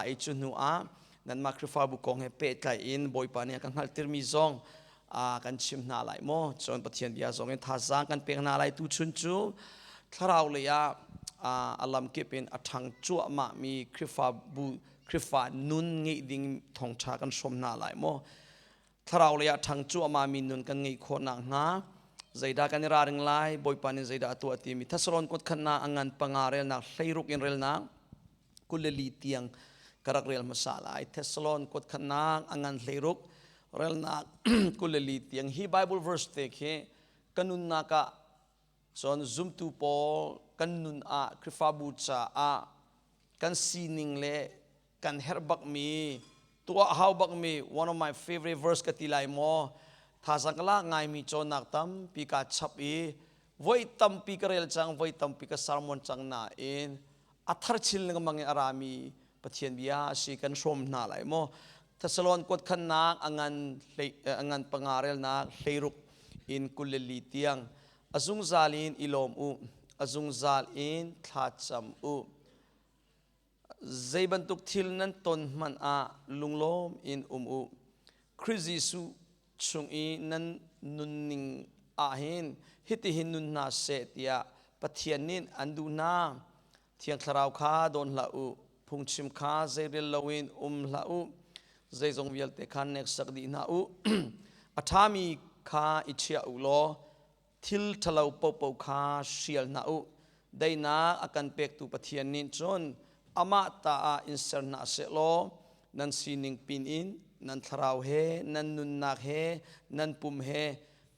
I cu hnu ah nanmah Khrihfabu kong he pehtlai in Bawipa nih a ka hngalhtermi zong kan chim hna lai maw? Cun Pathian bia zong in thazaang kan pek hna lai. Tuchun cu thlarau lei ah a lamkip in a ṭhang cuahmahmi Khrihfabu Khrihfa nun ngeih ding thawngṭha kan hrawm hna lai maw? Thlarau lei ah ṭhang cuahmahmi nun kan ngeih khawh nakhnga zeidah kan i ralring lai? Bawipa nih zeidah a tuah timi Thessalon kuat khatnak a ngan panga relnak 16 in relnak 24 tiang ka rak rel hmasa lai. Thessalon kuat khatnak a ngan 16 relnak 24 tiang. Hi Bible verse te khi ka nunnak ah, cun zumtu pawl kan nun ah, Khrihfabu caah kan sining le kan herh bakmi, tuah hau bakmi, one of my favorite verse ka ti lai maw, thazang ka lak ngaimi, cawnnak tampi ka chap i voi tampi ka rel cang, voi tampi ka sermon cang. Nain a thar chin lengmang in a rami Pathian bia a si, kan hrawm hna lai maw? Thessalon kuat khannak a ngan a ngan panga relnak 16 in 24 tiang. A zungzal in i lawm u, a zungzal in thla cam u, zei bantuk thil nan ton hmanh ah lunglawm in um u. Khrih Jesuh chung i nan nunning ah hin hitihin nun hna seh tiah Pathian nih an duh hna. Thiang Thlarau kha dawn hlah u. Phungchim kha zeirel loin um hlah u. Zeizong vialte kha hneksak dih hna u. A ṭhami kha i chiah u law thil ṭhalo paohpaoh kha hrial hna u. Daihnak a kan pektu Pathian nih cun amah ta ah in ser hna seh law nan sining pin in nan thlarau he, nan nunnak he, nan pum he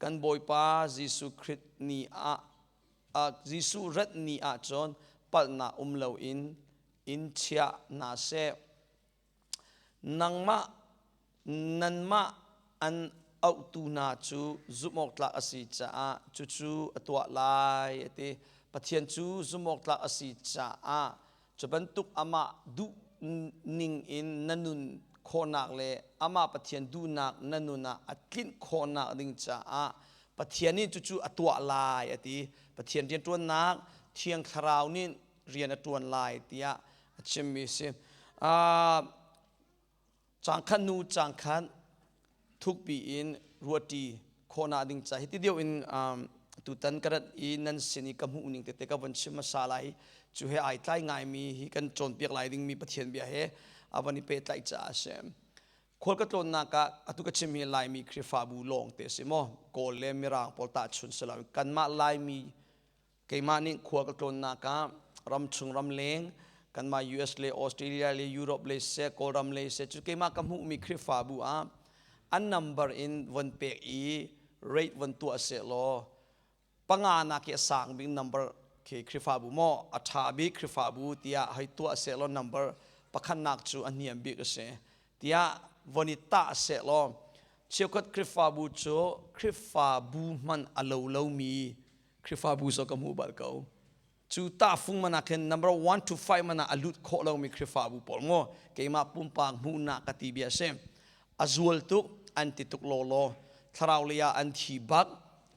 kan Bawipa Jesuh Khrih ni ah, Jesuh rat ni ah cun palhnak um loin in chiah hna seh. Nangmah nanmah an auhtu hna cu zumhawktlak a si caah cucu a tuah lai, a ti. Pathian cu zumhawktlak a si caah cu bantuk amah duh ning in na nun khawhnak le amah Pathian duhnak na nun ah a tlinh khawhnak ding caah Pathian nih cucu a tuah lai, a ti. Pathian rianṭuannak Thiang Thlarau nih rian a ṭuan lai tiah a chimmi a si. Cangkhat nu cangkhat thukpi in ruahṭi khawhnak ding ca hi ti deuh in tutan ka rat i nan sin i ka hmuh ning tete ka von chim hmasa lai. Cu he ai tlai ngaimi hi kan cawnpiak lai dingmi Pathian bia he a von i pehtlaih caah a si. Khual ka tlawnnak ah atu ka chim hi Laimi Khrihfabu lawng te si maw, Kawl le Mirang pawl tahchun si lo, kanmah Laimi, keimah nih khua ka tlawnnak ah ramchung ramleng, kanmah US le Australia le Europe le seh, Kawlram le seh cu keimah ka hmuhmi Khrihfabu ah an number in von pek i rate von tuah seh law, panga nak i a sang bik number khi Khrihfabu maw a ṭha bik Khrihfabu tiah hei tuah seh law, number pakhatnak cu a niam bik a si tiah von i tah seh law, cheukhat Khrihfabu cu Khrihfabu hmanh a lo lomi Khrihfabu zong ka hmuh bal ko. Cu tahfung man ah khin number 1 to 5 man ah a lut khawh lomi Khrihfabu pawl maw, keimah pumpak hmuhnak ka ti bia si. A zual tuk, an ti tuk lawlaw. Thlarau lei ah an thi bak.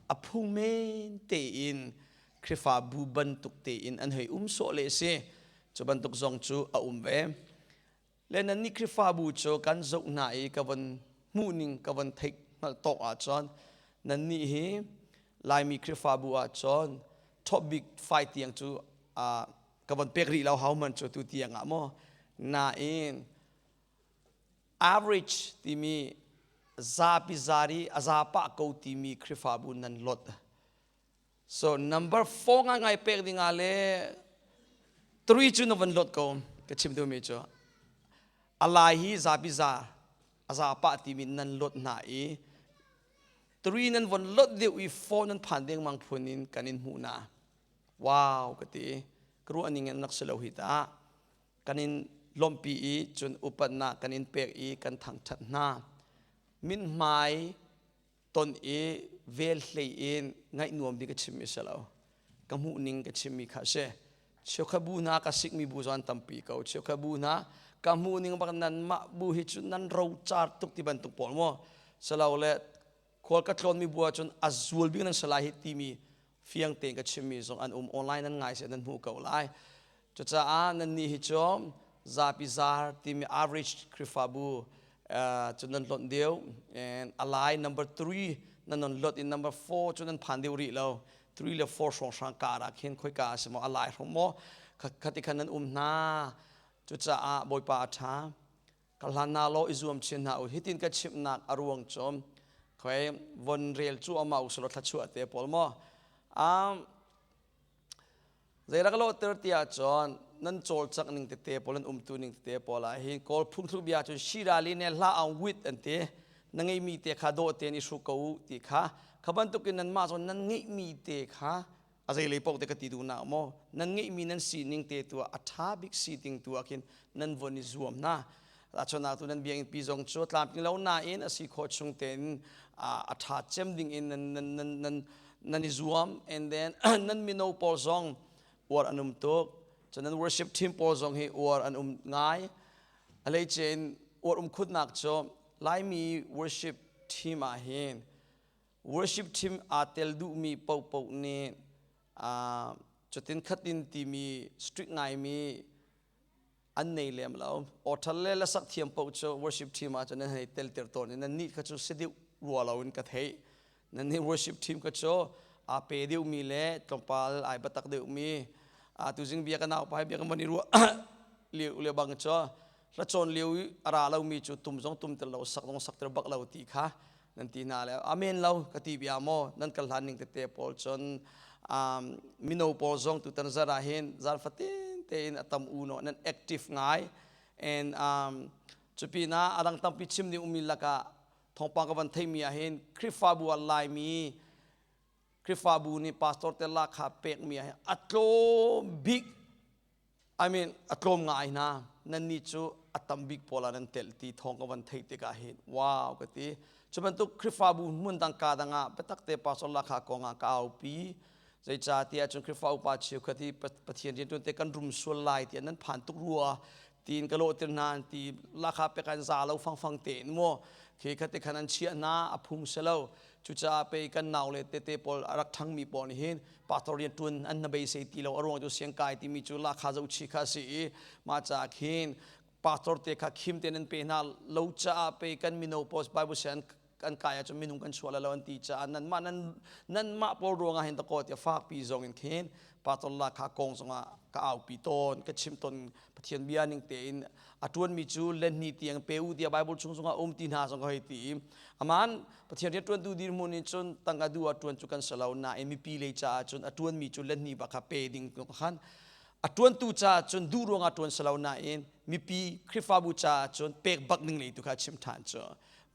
A phung men tein Khrihfabu bantuk tein an hei um sawh le si. Cu bantuk zong cu a um ve. Le nan nih Khrihfabu cu kan zoh hna i ka von hmuhning ka von theih hngalh tawk ahcun nan nih hi Laimi Khrihfabu ahcun top bik fai tiang cu ka von pek rih lo hau man cu tu tiang ah maw. Nain average timi zapi zari a zapa ko timi Khrihfabu nan lot. So number 4 nga ngai pek ding ah le 3 cu na van lot ko. Ka chim duhmi cu alai hi zapi za a za pah timi nan lot hna i 3 nan von lot deuh i 4 nan phan deng mang phun in kan in hmuh na. Wow, ka ti. Ka ruah ning in nak si lo hi ta. Kan in lawmhpi i cun upatnak kan in pek i kan thangthat hna. Min hmai ton i vel hlei in ngaih nuam ding ka chimmi si lo, ka hmuh ning ka chimmi kha si. Cheukhat bu hna ka sikmi bu zong an tampi ko. Cheukhat bu hna ka hmuh ning bak nan mah bu hi cu nan rocar tuk ti bantuk pawl maw silo le khual ka tlawnmi bu ahcun a zual bik nan si lai hi timi fiang tein ka chimmi zong an um. Online nan ngai se nan hmuh ko lai. Cucaah nan nih hi cu Zapi zar timi average Khrihfabu cu nan hlonh deuh. And alai number 3 nan non lot in number 4 cu nan phan deuh rih lo. 3 le 4 hrawnghrang kar ah khin khoika a si maw alai hrawng maw khati khan nan um hna. Cucaah Bawipa a ṭha. Ka hlan hna law i zuam chin hna u. Hitin ka chimhnak a ruang cu khoi von rel cu ama usulaw thlachuah te pawl maw. Zeirak lawhter tiah cun nan cawlcangh ning tete pawl nan umtu ning tete pawl ah hin Kawl phungthluk bia cun shirali ne hla aung wit an ti. Na ngeihmi te kha dawh tein i hruk ko u ti kha. Kha bantukin nanmah zong nan ngeihmi te kha a zeilei paoh te ka ti duh nak maw nan ngeihmi nan sining te tu ah a ṭha bik si ding tu ah khin nan von i zuam hna. Tahchunhnak tu nan biakinn pi zong cu tlamtling lo nain a si khawh chung tein a ṭha cem ding in nan nan nan nan nan i zuam and then nan mino pawl zong uar an um tuk. Cun nan worship team pawl zong hi uar an um ngai. A hleice in uar um khutnak cu Laimi worship team ah hin worship team aa tel duhmi paohpaoh nih cutin khatin timi strict ngaimi an nei lem lo. Awṭhal le lasak thiam paoh cu worship team ah cun nan hei telter tawn i nannih kha cu si deuh rua lo in ka theih. Nannih worship team kha cu aa pe deuhmi le tlawmpal ai biatak deuhmi tuzing bia ka naupa he bia kan von i ruah lio le bang cu hlacawn lio i a ra lomi cu tum zong tum tel lo sak zong sak ter bak lo ti kha nan ti hna le amen lo ka ti bia maw nan kal hlan ning tete pawl cun mino pawl zong tutan zar ah hin zar fatin tein a tam u no nan active ngai and cupinah a dang tampi chim ding ummi lakah thawngpang ka van theimi ah hin Khrihfabu ah Laimi Khrihfabu nih pastor te lakha pekmi ah hin a tlawm bik I mean a tlawm ngai hna nannih cu a tam bik pawl ah nan tel ti thawng ka van theih tikah hin wow ka ti cu bantuk Khrihfabu hmun dang ka dang ah biatak te pastor lakha kong ah ka aupi zeicahtiah cun Khrihfa upa cheukhat hi Pathian rianṭuan te kan rum sual lai tiah nan phan tuk rua tiin ka lawhtir hna an ti lakha pek an za lo fangfang tein maw khi khat te khan an chiah hna a phung si lo cucaah pei kan nau le tete pawl a rak ṭhangmi pawl nih hin pastor rian ṭuan an na beisei ti lo a ruang cu siangkai timi cu lakha zohchih kha a si i mah caah khin pastor te kha khim te nan pe hna lo caah pei kan mino pawl Bible sian kan kai ahcun minung kan chuah lo an ti caah nanmah nan nanmah pawl ruangah hin dakaw tiah fakpi zong in khin pastor lakha kong zongah ka aupi tawn ka chim tawn Pathian bia ning tein a ṭuanmi cu lenhni tiang pe u tiah Bible chung zongah um ti hna zong ka hei ti i aman Pathian rian ṭuantu dirhmun in cun tangka duh ah ṭuan cu kan si lo nain mipi lei caah cun a ṭuanmi cu lenhni bak kha pe ding khan a ṭuantu caah cun duh ruangah ṭuan si lo nain mipi Khrihfabu caah cun pek bak ding lei tu kha chim ṭhan cu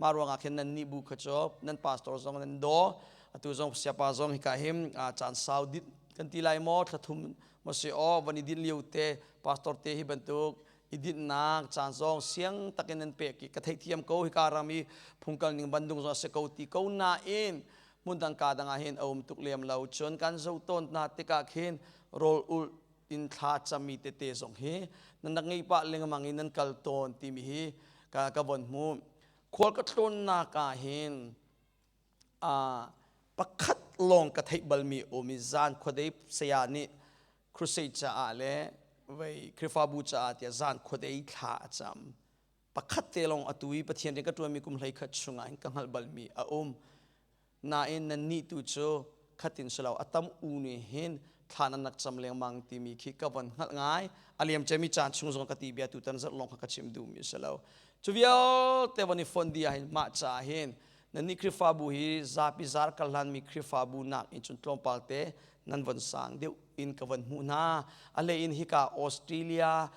mah ruangah khin nan nih bu kha cu nan pastor zong nan daw atu zong siapa zong hika him caan sau dit kan ti lai maw thlathum maw si aw van i din lio te pastor te hi bantuk i dinhnak caan zong siang takin nan pek i ka theihthiam ko hika ram i phungkal ning bandung zong a si ko ti ko nain hmundang ka dang ah hin a um tuk lem lo cun kan zo tawn hna tikah khin rawl ulh in thla cami tete zong hi nan rak ngei pah lengmang in nan kal tawn timi hi ka ka von hmu khual ka tlawnnak ah hin pakhat lawng ka theih balmi um i zan khuadei saya nih crusade caah le vei Khrihfabu caah tiah zan khuadei thla a cam pakhat te lawng atu i Pathian rian ka ṭuanmi kum 11 chungah hin ka hngalh balmi a um nain nannih tu cu khatin si lo a tam u nih hin thla nan rak cam lengmang timi khi ka von hngalh ngai a liam cemi caan chung zong ka ti bia tutan zarh lawng kha ka chim duhmi si lo cu vialte von i fon dih ah hin mah caah hin Nannih Khrihfabu hi zapi zar kal hlanmi Khrihfabu nak in cun tlawmpal te nan von sang deuh in ka von hmuh hna. A hlei in hika Australia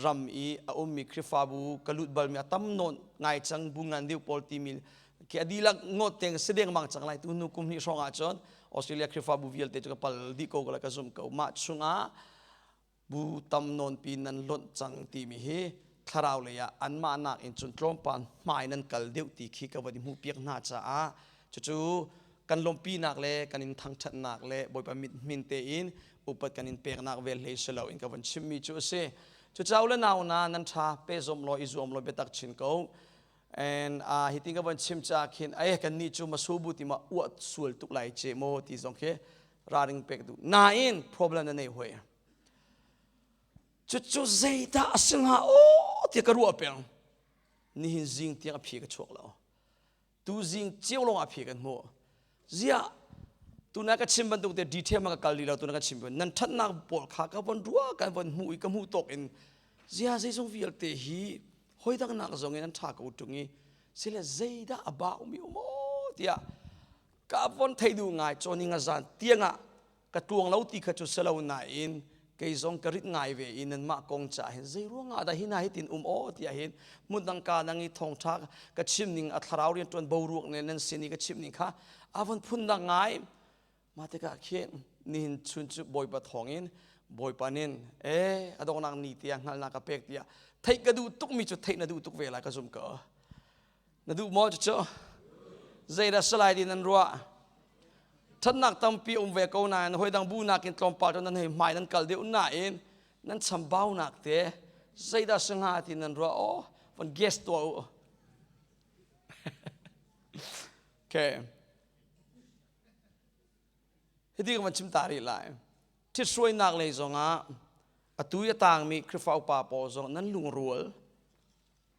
ram i a ummi Khrihfabu ka lut balmi a tam nawn ngai cang bu ngan deuh pawl timi khi a dihlak ngawt teng si dengmang cang lai tu hnu kum hnih hrawng ah cun Australia Khrihfabu vialte cu ka pal dih ko ka zumh ko. Mah chungah bu tam nawnpi nan lonh cang timi hi thlarau lei ah anmah nak in cun tlawmpal hmai nan kal deuh ti khi ka van i hmuhpiak hna caah cucu kan lawmhpinak le kan in thangṭhatnak le Bawipa mit hmin tein upat kan in peknak vel hlei si lo in ka van chimmi cu a si. Cucaah le nau na nan ṭha pe zuam law i zuam law biatak chin ko. And hi tin ka van chim caah khin ai kan nih cu masubu ti ma uah sual tuk lai ce maw ti zong khi ralring pek duh. Nain problem na nei hoi. Cucu zeidah a si hnga aw tiah ka ruah peng. Nihin zing tiang a phi ka chuak lo. Tu zing cio lawng ah phi kan hmuh. Ziah tuna ka chim bantuk te detail ma ka kal li lo tuna ka chim nan ṭhatnak pawl kha ka von ruah kan von hmuh i ka hmuh tawk in zia zeizong vialte hi hoi dang nak zong in an ṭha ko ṭung i sile zeidah a bau mi um aw tiah ka von thei duh ngai cawni nga zan tiangah ka tluang lo ti kha cu si lo nain kei zong ka rit ngai ve i nanmah kong caah hin zei ruangah dah hi hna hi tin um aw tiah hin hmun ka nang i thawngṭha ka chim ning a thlarau rian ṭuan boruak ne nan sin i ka chim ning kha a von phun dang ngai mah tikah khin nihin chun cu Bawipa thawngin Bawipa nin e a donghnak ni tiah hngalhnak ka pek tiah theih ka duh tukmi cu theih na duh tuk ve lai ka zum ko Na duh maw cucu? Zeidah salai din nan ruah? Ṭhatnak tampi um ve ko nain hawi dang bu nakin tlawmpal cu nan hei hmai nan kal deuh nain nan chambaunak te zeidah si hnga ti nan ruah aw von guess tuah u. okay. Hiti ka van chim ta rih lai. Ṭhithruainak lei zongah atu i a tangmi Khrihfa upa pawl zong nan lungrual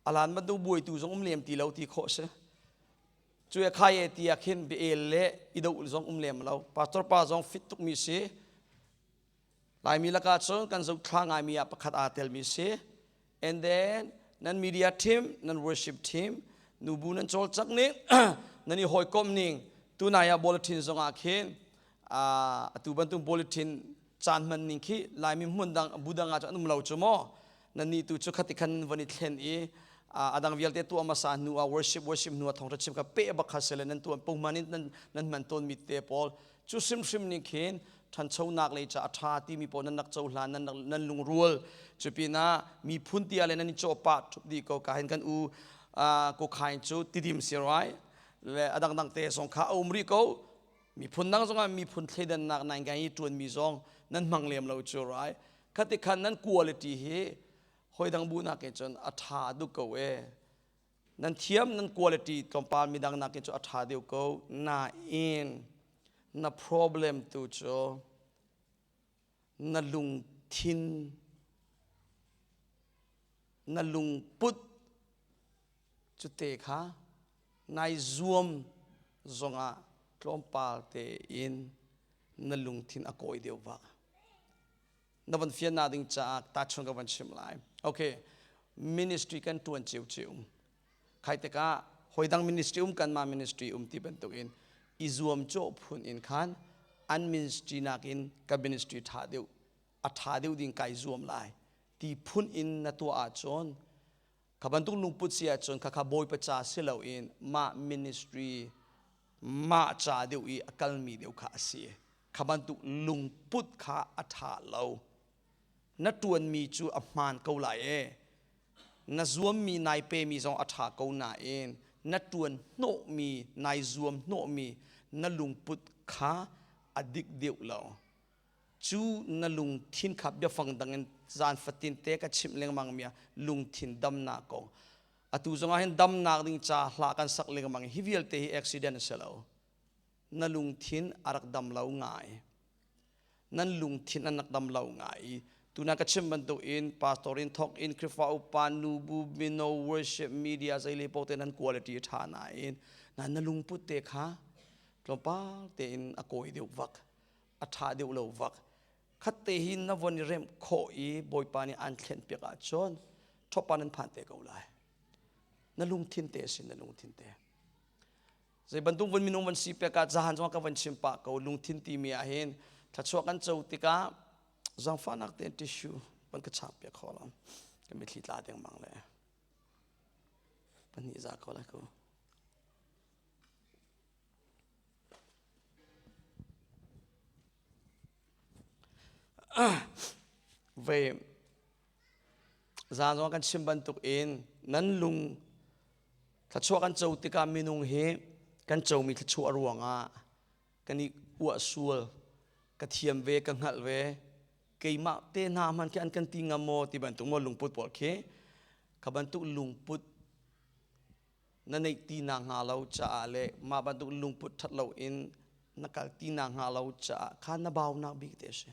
alan bantuk buaitu zong um lem ti lo ti khawh si cu e khai e ti ah khin biael le i do zong um lem lo pastor pa zong fit tuk mi si laimi lakah cun kan zoh thla ngai mi ah pakhat aa tel mi si and then nan media team nan worship team nubu nan cawlcangh ning nan i hawikomh ning tunai ah bulletin zong ah khin atu bantuk bulletin caan hman ning khi laimi hmun dang bu dang ah cun an um lo cu maw nannih tu cu khati khan van i thlen i a dang vialte tuah hmasa hnu ah worship worship hnu ah thawngṭha chim kha pe bak kha sele nan tuan pohman in nan nan hman tawn mi te pawl cu hrimhrim ning khin ṭhanchonak lei ca a ṭha timi pawl nan nak cohlan nan nan lungrual cu pinah miphun tia le nan i cawh pah ṭhup dih ko ka hin kan u ko khain cu tidim si rai le a dangdang te zong kha a um rih ko miphun dang zongah miphun thleidannak nai ngai i ṭuanmi zong nan hmang lem lo cu rai khati khan nan quality hi hoi dang bu nakin cun a ṭha duk ko e nan thiam nan quality tlawmpal midang nakin cu a ṭha deuh ko nain na problem tu cu na lungthin na lungput cute kha nai zuam zongah tlawmpal tein na lungthin a kawi deuh vak na van fiannak ding caah tahchun ka van chim lai okay ministry kan tuan cio cio khai tikah hoi dang ministry um kan ma ministry um ti bantuk in i zuam cawh phun in khan an ministry nakin ka ministry tha deuh a tha deuh ding kai zuam lai ti phun in na tuah ahcun kha bantuk lungput si ahcun khakha bawipa ca si loin mah ministry mah ca deuh i a kalmi deuh kha a si kha bantuk lungput kha a ṭha lo na ṭuanmi cu a hmaan ko lai e na zuammi nai pemi zong a ṭha ko nain na ṭuan hnawhmi nai zuam hnawhmi na lungput kha a dik deuh lo cu na lungthin kha biafang dang in zan fatin te ka chimh lengmang mi ah lungthin damnak kong atu zongah hin damnak ding ca hla kan sak lengmang hi vialte hi accident a si lo na lungthin a rak dam lo ngai nan lungthin an rak dam lo ngai i tuna ka chim bantuk in pastor in thok in Khrihfa upa nubu mino worship media zeile paoh te nan quality tha nain na na lungput te kha tlawmpal tein a kawi deuh vak a ṭha deuh lo vak khat te hi na von i remh khawh i Bawipa nih aan thlen piak ahcun ṭhopa nan phan te ko lai na lungthin te a si na lungthin te zei bantuk vun minung van si pek ah zahan zong ka van chim pah ko lungthin timi ah hin thluachuah kan co tikah zaangfahnak tein tissue van ka chap piak kho lo ka mitthli tla dengmang le pahnih za ko lai ko Ve zan zong kan chim bantuk in nan lung thluachuah kan co tikah minung hi kan comi thluachuah ruangah kan i uah sual ka thiam ve ka hngalh ve keimah te hna hmanh khi an kan ti ngam maw ti bantuk maw lungput pawl khi kha bantuk lungput na neih ti nak hnga lo caah le mah bantuk lungput ṭhat lo in na kal ti nak hnga lo caah kha na baunak bik te a si.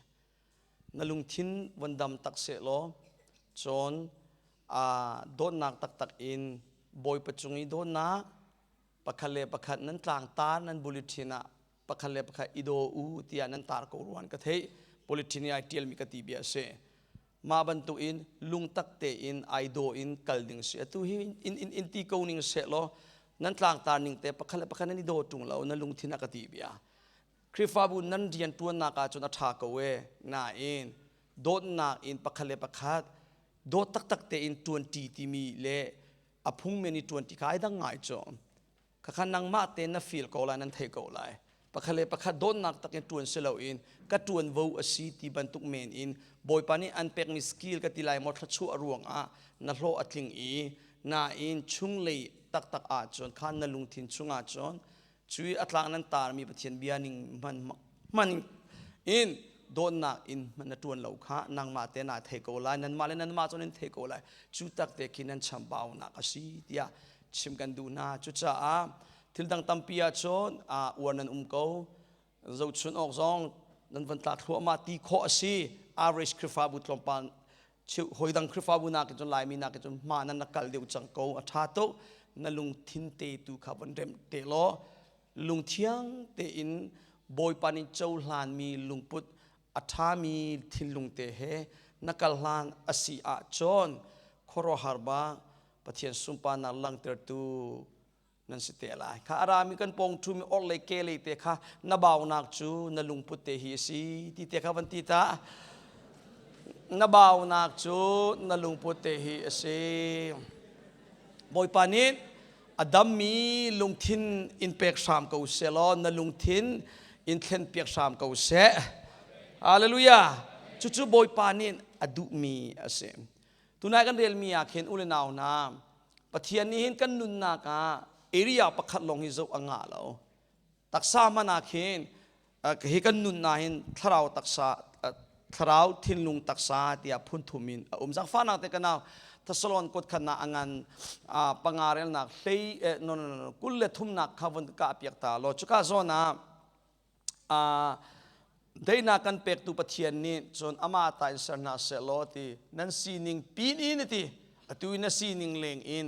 Na lungthin von dam tak seh law. Cun dawtnak taktak in Bawipa cung i dawtnak pakhat le pakhat nan tlangtar nan bulletin ah pakhat le pakhat i daw u tiah nan tar ko ruan ka theih. Bulletin i ai ṭialmi ka ti bia a si. Mah bantuk in lungtak tein ai daw in kal ding si. Atu hi in, in, in ti ko ning seh law nan tlangtar ning te pakhat le pakhat nan i daw ṭung lo na lungthin a ka ti bia. Khrihfabu nan rian ṭuannak ah cun a ṭha ko e. Nain dawtnak in pakhat le pakhat dawt taktak tein ṭuanṭi timi le a phungmen i ṭuanṭi kha ai dang ngai cu. Khakha nangmah tein na feel ko lai, nan thei ko lai. Pakhat le pakhat dawtnak takin ṭuan si loin ka ṭuanvo a si ti bantuk men in Bawipa nih an pekmi skill ka ti lai maw thluachuah ruangah na hlawh a tling i nain chunglei taktak ahcun khan na lungthin chungah cun cui a tlak nan tarmi Pathian bia ning hman hman in dawtnak in hman na ṭuan lo kha nangmah te naa thei ko lai nanmah le nanmah cun in thei ko lai cu tak te khi nan chambaunak a si tiah chim kan duh hna. Cucaah thil dang tampi ahcun uar nan um ko. Zohchun awk zong nan van tla thluahmah ti khawh a si. Average Khrihfabu tlawmpal hawi dang Khrihfabu nakin cun Laimi nakin cun hma nan rak kal deuh cang ko. A ṭha tuk. Na lungthin te tu kha von remh te law lungthiang tein Bawipa nih cohlanmi lungput a ṭhami thinlung te he na kal hlan a si ahcun khuaruahhar bak Pathian sunparnak langhtertu nan si te lai. Kha a rami kan pawng ṭhumi orhlei kehlei te kha na baunak cu na lungput te hi a si ti te kha van ti ta. Na baunak cu na lungput te hi a si. Bawipa nih a dammi lungthin in pek hram ko seh law na lungthin in thlen piak hram ko seh. Hallelujah. Cucu Bawipa nih a duhmi a si. Tunai kan relmi ah khin u le nau hna, Pathian nih hin kan nunnak ah area pakhat lawng hi zoh a ngah lo. Taksa hmanh ah khin hi kan nunnak hin thlarau taksa thlarau thinlung taksa tiah phun thum in a um. Zaangfahnak te ka nau Thessalon kut khat nak angan panga relnak hlei no no no 23nak kha vun ka piak ta law cuka zawn ah Daihnak kan pektu Pathian nih cun amah ta in ser hna seh law ti nan sining pin in ti atu in na sining leng in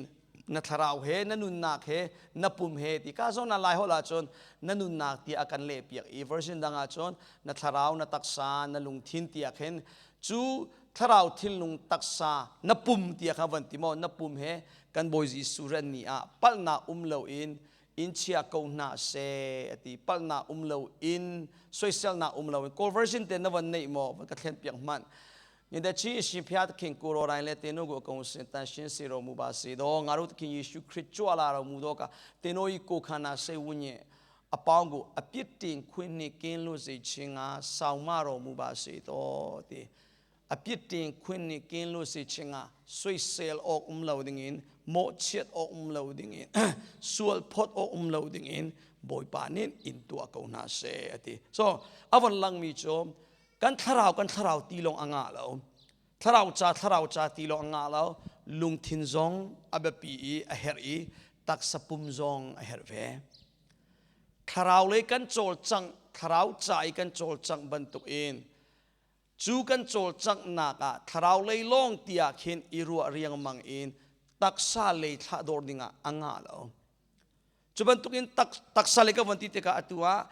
na thlarau he na nunnak he na pum he ti ka zawn lai holh ahcun na nunnak tiah a kan leh piak i version dang ahcun na thlarau na taksa na lungthin tiah khin cu thlarau thinlung taksa na pum tiah kha van ti maw na pum he kan Bawi Jesuh ren ni ah palhnak um loin in chia ko hna seh ati palhnak um lo in soiselnak um lo in kawl version te na van neih maw van ka thlen piak hmanh ni da chi shi phya king ku ro rai le te no go kong sin tan shin si ro mu ba si do ngaru king yeshu khrit chwa la ro mu do ka te no i ko khana se wu nye apaung gu apit ting khwin ni kin lu si chinga sauma ro mu ba si to ti A pitting khun nih kin lu si chingah soisel awk um lo dingin mawhchiat awk um lo dingin sual phawt awk um lo dingin Bawipa nih in tuah ko hna seh a ti. So a von langmi cu kan thlarau kan thlarau ti lawng a ngah lo. Thlarau ca thlarau ca ti lawng a ngah lo. Lungthin zong a biapi i a herh i taksa pum zong a herh ve. Thlarau lei kan cawlcangh thlarau ca i kan cawlcangh bantukin Cu kan cawlcanghnak ah thlarau lei lawng tiah khin i ruah riangmang in taksa lei thlahdawr dingah a ngah lo. Cu bantukin taksa lei ka von ti tikah atu ah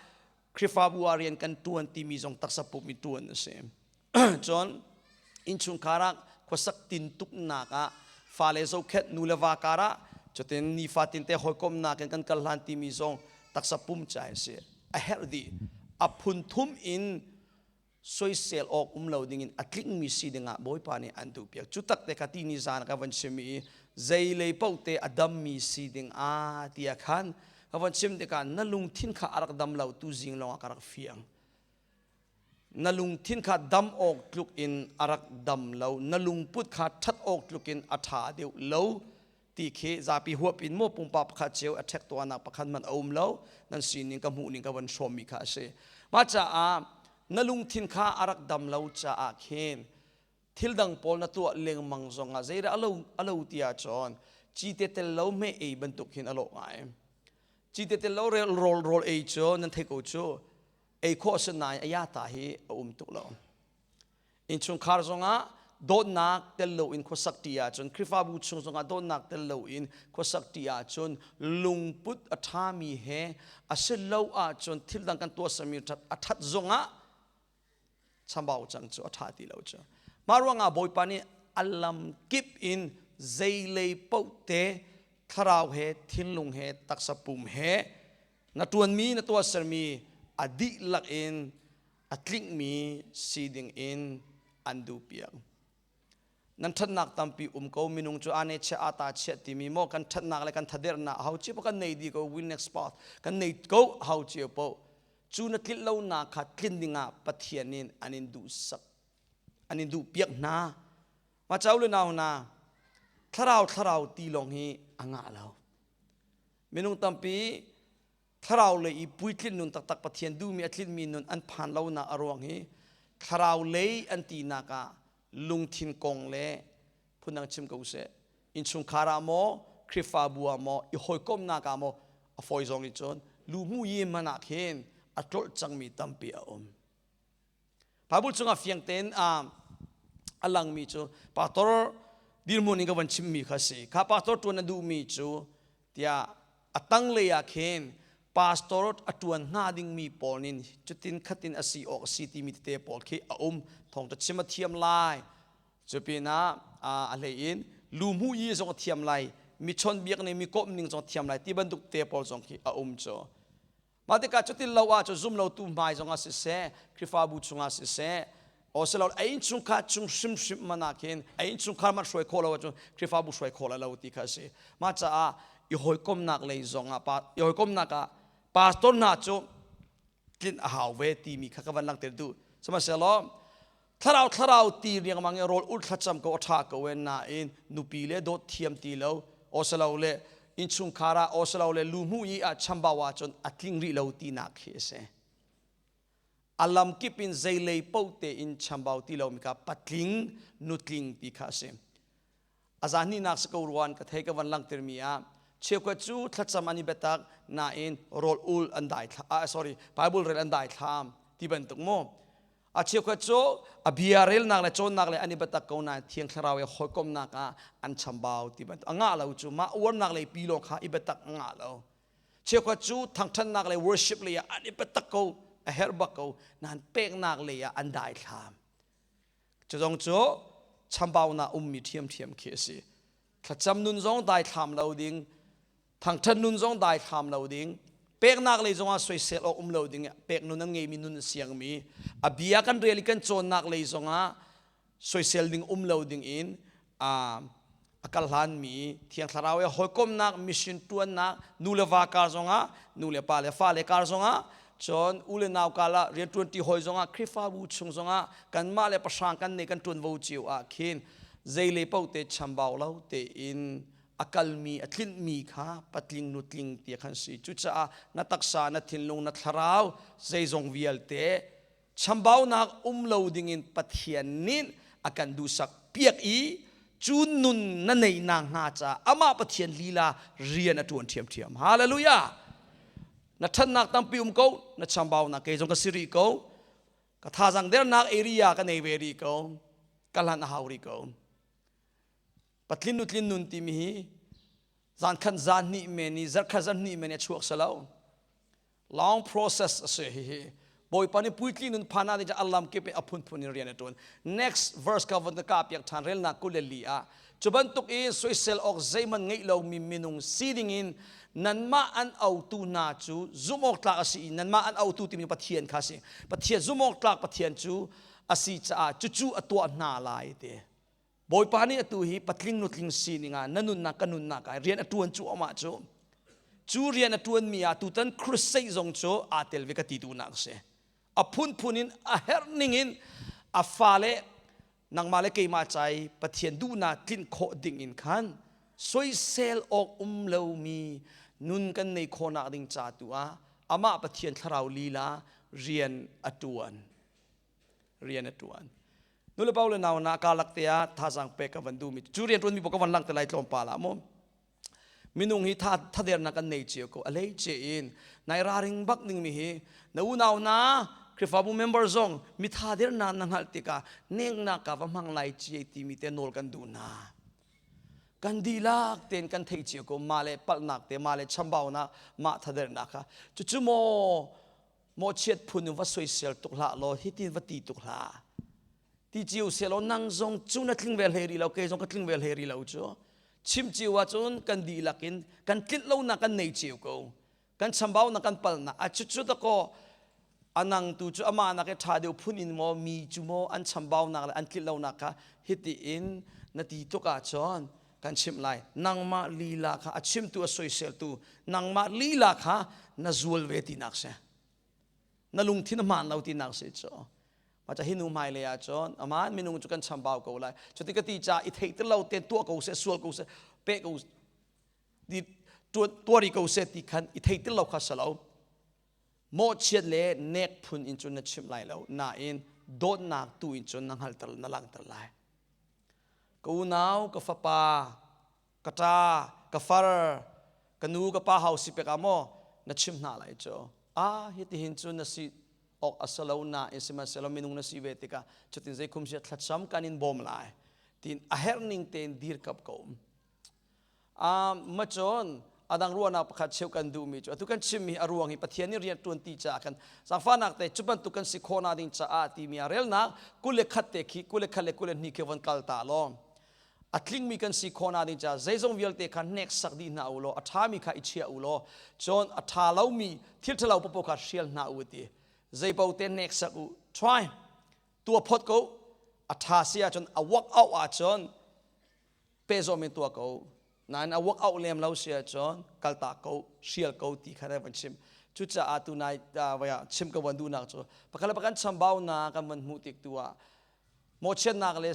Khrihfabu ah rian kan ṭuan timi zong taksa pum i ṭuan a si. Cun innchungkhar ah khuasak tintuknak ah fale zohkhenh nu le va kar ah cutin nifatin te hawikomhnak in kan kal hlan timi zong taksa pum ca a si. A herh dih. A phun thum in soisel awk um lo dingin a tlingmi si dingah Bawipa nih an duhpiak. Cu tak te kha ti ni zan ka van chim i zeilei paoh te a dammi si ding ah tiah khan ka van chim tikah na lungthin kha a rak dam lo tu zing lawngah ka rak fiang. Na lungthin kha dam awk tluk in a rak dam lo. Na lungput kha ṭhat awk tluk in a ṭha deuh lo. Ti khi zapi huap in maw pumpak pakhat cio a ṭhek tuahnak pakhat hmanh a um lo nan sining ka hmuh ning ka van hrawmmi kha a si. Mah caah na lungthin kha a rak dam lo caah khin thil dang pawl na tuah lengmang zongah zeidah alo alo ti ahcun cite tel lo hme ei bantuk hin a lawh ngai. Cite tel lo rawl rawl ei cu nan thei ko cu ei khawh a si nain a yata hi a um tuk lo. Innchungkhar zongah dawtnak tel loin khuasak ṭi ahcun Khrihfabu chung zongah dawtnak tel loin khuasak ṭi ahcun lungput a ṭhami he a si lo ahcun thil dang kan tuahsermi a ṭhat zongah chambau cang cu a ṭha ti lo cu. Mah ruangah Bawipa nih a lam kip in zeilei paoh te thlarau he thinlung he taksa pum he na ṭuanmi na tuahsermi a dihlak in a tlingmi si ding in an duhpiak. Nan ṭhatnak tampi um ko minung cu ane chia ata chia timi maw kan ṭhatnak le kan thadernak hau cio kan nei di ko win next spot kan nei ko hau cio po cu na tlinh lonak kha tlin dingah Pathian in an in duh sak an in duh piak hna ma chau le nau na thlarau thlarau ti lawng hi a ngah lo minung tampi thlarau lei i puitlin nun taktak Pathian duhmi a tlinmi nun an phan lonak a ruang hi thlarau lei an tinak ah lungthin kong le phundang chim ko seh innchungkhar ah maw Khrihfabu ah maw i hawikomhnak ah maw a fawi zong i cun luhmu yi man ah khin a tlolh cangmi tampi a um Bible chungah fiang tein a langmi cu pastor dirhmun in ka van chimmi kha si. Kha pastor ṭuan a duhmi cu tiah a tanglei ah khin pastor a ṭuan hnga dingmi pawl nih cutin khatin a si awk a si timi tete pawl khi a um. Thawngṭha chim a thiam lai. Cu pinah a hlei in lu hmu i zong a thiam lai. Mi chawnhbiak ning, mi kawmh ning zong a thiam lai ti bantuk te pawl zong khi a um cu. Mah tikah cutin lo ah cu zum lotu hmai zongah siseh, Khrihfabu chungah siseh, osilo a innchungkhar chung hrimhrim man ah khin a innchungkhar man hruai khawh lo ahcun Khrihfabu hruai khawh lai lo ti kha a si. Mah caah i hawikomnak lei zongah i hawikomnak ah pastor hna cu tlinh a hau ve timi kha ka van langhter duh. Sihmanhsehlaw thlarau thlarau ti riangmang i rawl ul thlacam ko a ṭha ko e nain nupi le dawt thiam ti lo osalo le innchungkhar ah osalo le luhmu i ah chambau ahcun a tling rih lo tinak khi a si a lam kip in zeilei paoh tein chambau ti lomi kha patling nutling ti kha a si a zahnihnak si ko ruan ka thei ka van langhtermi ah cheukhat cu thlacam an i biatak nain rawl ul an dai thla sorry bible rel an dai thlam ti bantuk mu a cheukhat cu a bia relnak le cawnnak le an i biatak ko nain thiang thlarau i hawikomnak ah an chambau ti bantuk a ngah lo cu mah uarnak lei pi lawng kha i biatak a ngah lo cheukhat cu thangthannak le worship lei ah an i biatak ko a herh bak ko nain peknak lei ah an dai thlam Cu zong cu chambaunak ummi ṭhiamṭhiam khi a si. Thlacam nun zong daithlam lo ding, thangṭhat nun zong daithlam lo ding, peknak lei zongah soisel awk um lo ding, pek nun an ngeimi nun a siangmi, a bia kan rel i kan cawnnak lei zongah soisel ding um lo ding in a kal hlanmi Thiang Thlarau he hawikomhnak mission ṭuannak nu le va kar zongah nu le pa le fale kar zongah cun u le nau kal ah rianṭuanṭi hawi zongah Khrihfabu chung zongah kanmah le pahrang kan nei kan ṭuanvo cio ah khin zeilei paoh te chambau lo tein a kalmi a tlinhmi kha patling nutling ti khan si cucaah na taksa na thinlung na thlarau zeizong vialte chambaunak um lo dingin Pathian nih a kan duhsak piak i cu nun na neih nak hnga caah amah Pathian lila rian a ṭuan ṭhiamṭhiam. Hallelujah! Na ṭhatnak tampi um ko, na chambaunak kei zong ka si rih ko. Ka thazang dernak area ka nei ve rih ko. Ka hlan a hau rih ko. Patlin nutlin nun timi hi zan khat zan hnih men i zarh khat zarh hnih men i a chuak si lo. Long process a si hihi. Bawipa nih puitling nun phan ah a lam kip in a phunphun in rian a ṭuan. Next verse ka von ka piak ṭhan relnak 24 ah cu bantuk in soisel awk zeihmanh ngeih lomi minung si ding in nanmah an autu hna cu zumh awk tlak a si i nanmah an autu timi Pathian kha a si. Pathian zumh awk tlak Pathian cu a si caah cucu a tuah hna lai ti. Bawipa nih atu hi patling nutling sining ah na nunnak ka nunnak ah rian a ṭuan cu amah cu cu rian a ṭuanmi ah tutan crusade zong cu aa tel ve ka ti duhnak a si. A phunphun in a herh ning in a fale nangmah le keimah ca i Pathian duhnak tlinh khawh ding in khan soisel awk um lomi nun kan nei khawhnak ding ca tu ah amah Pathian thlarau lila rian a ṭuan. Rian a ṭuan. Nulepa le nau na karlak te ah thazaang pek ka van duhmi cu rian ṭuanmi paoh ka van langhter lai tlawmpal ah maw minung hi tha thadernak kan nei cio ko a lei ce in nai raring bak dingmi hi na unau na Khrihfabu member zong mitha dernak na hngalh tikah nengnak ka va hmang lai ci timi te nawl kan duh hna. Kan dihlak tein kan theih cio ko mah le palhnak te mah le chambaunak mah thadernak kha cucu maw mawhchiat phun in va soisel tuk hlah law hitin va ti tuk hlah ti cio selaw nang zong cu na tling ve hlei rih lo kei zong ka tling ve hlei rih lo cu chim cio ahcun kan dihlak in kan tlinh lonak kan nei cio ko kan chambaunak kan palnak a cucu dakaw anang tu cu amah nak i ṭha deuh phun in maw mi cu maw an chambaunak le an tlinh lonak kha hiti in na ti tuk ahcun kan chimh lai nangmah lila kha a chimtu a soiseltu nangmah lila kha na zual ve tinak si na lungthin a hmaan lo tinak si cu Maca hi nu hmai lei ah cun aman minung cu kan chambau ko lai cuti ka ti ca i theih lo te tuah ko seh sual ko seh pe ko ti tuari ko seh ti khan i thei lo kha salo mawhchiat le nek phun in cun na chimh lai lo nain dawtnak tu in cun na hngalter na langhter lai ka unau ka fapa ka ṭa ka far ka nu ka pa hau si pek ah maw na chim hna lai cu ah hitihin cun na si awk a si lo nain sihmanhsehlaw minung na si ve tikah cutin zei khum sia thlacam kan in bawm lai tiin a herh ning tein dirkap ko ma cun adang ruahnak pakhat cheu kan duhmi cu atu kan chimmi a ruang hi Pathian nih rian ṭuan ti caah kan zaangfahnak te cu bantuk kan si khawhnak ding caah timi a relnak 21 te khi 21 le 22 khi von kal ta law a tlingmi kan si khawhnak ding caah zeizong vialte kha hneksak dih hna u law a ṭhami kha i chia u law cun a ṭha lomi thil ṭhalo paoh kha hrial hna u ti zeipaoh te hneksak u try tua phot ko a ṭha si ahcun a work out ahcun pehzawm in tuah ko nain a work out lem lo si ahcun kaltak ko hrial ko ti kha van chim cucaah tunai chim ka van duhnak cu pakhat le pakhat chambaunak kan van hmuh tik tu ah mawhchiatnak le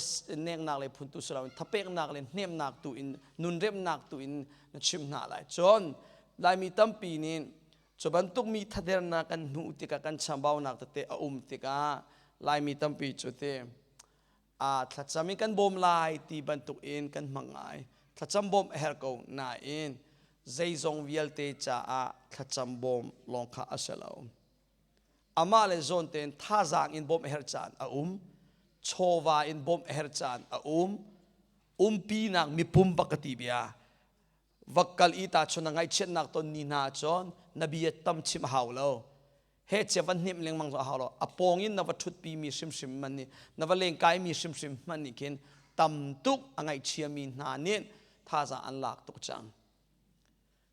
neknak le phuntu si loin thapeknak le hnemnak tu in nunremnak tu in na chim hna lai cun laimi tampi nih cu bantuk mi thadernak kan hmuh tikah kan chambaunak tete a um tikah laimi tampi cu te a thlacam in kan bawm lai ti bantuk in kan hmang ngai thlacam bawm a herh ko nain zeizong vialte caah thlacam bawm lawng kha a si lo Amah le zawn tein thazaang in bawmh a herh caan a um. Chawva in bawmh a herh caan a um. Umpinak mipum bak ka ti bia. Va kal i ta chun na ngaihchiatnak ton ni hna cun na bia tam chim a hau lo. He chia van hnemh lengmang a hau lo. A pawng in na va ṭhutpi mi hrimhrim man nih na va lengkai mi hrimhrim hman nih khin tam tuk a ngaihchiami hna nih thazaang an lak tuk cang.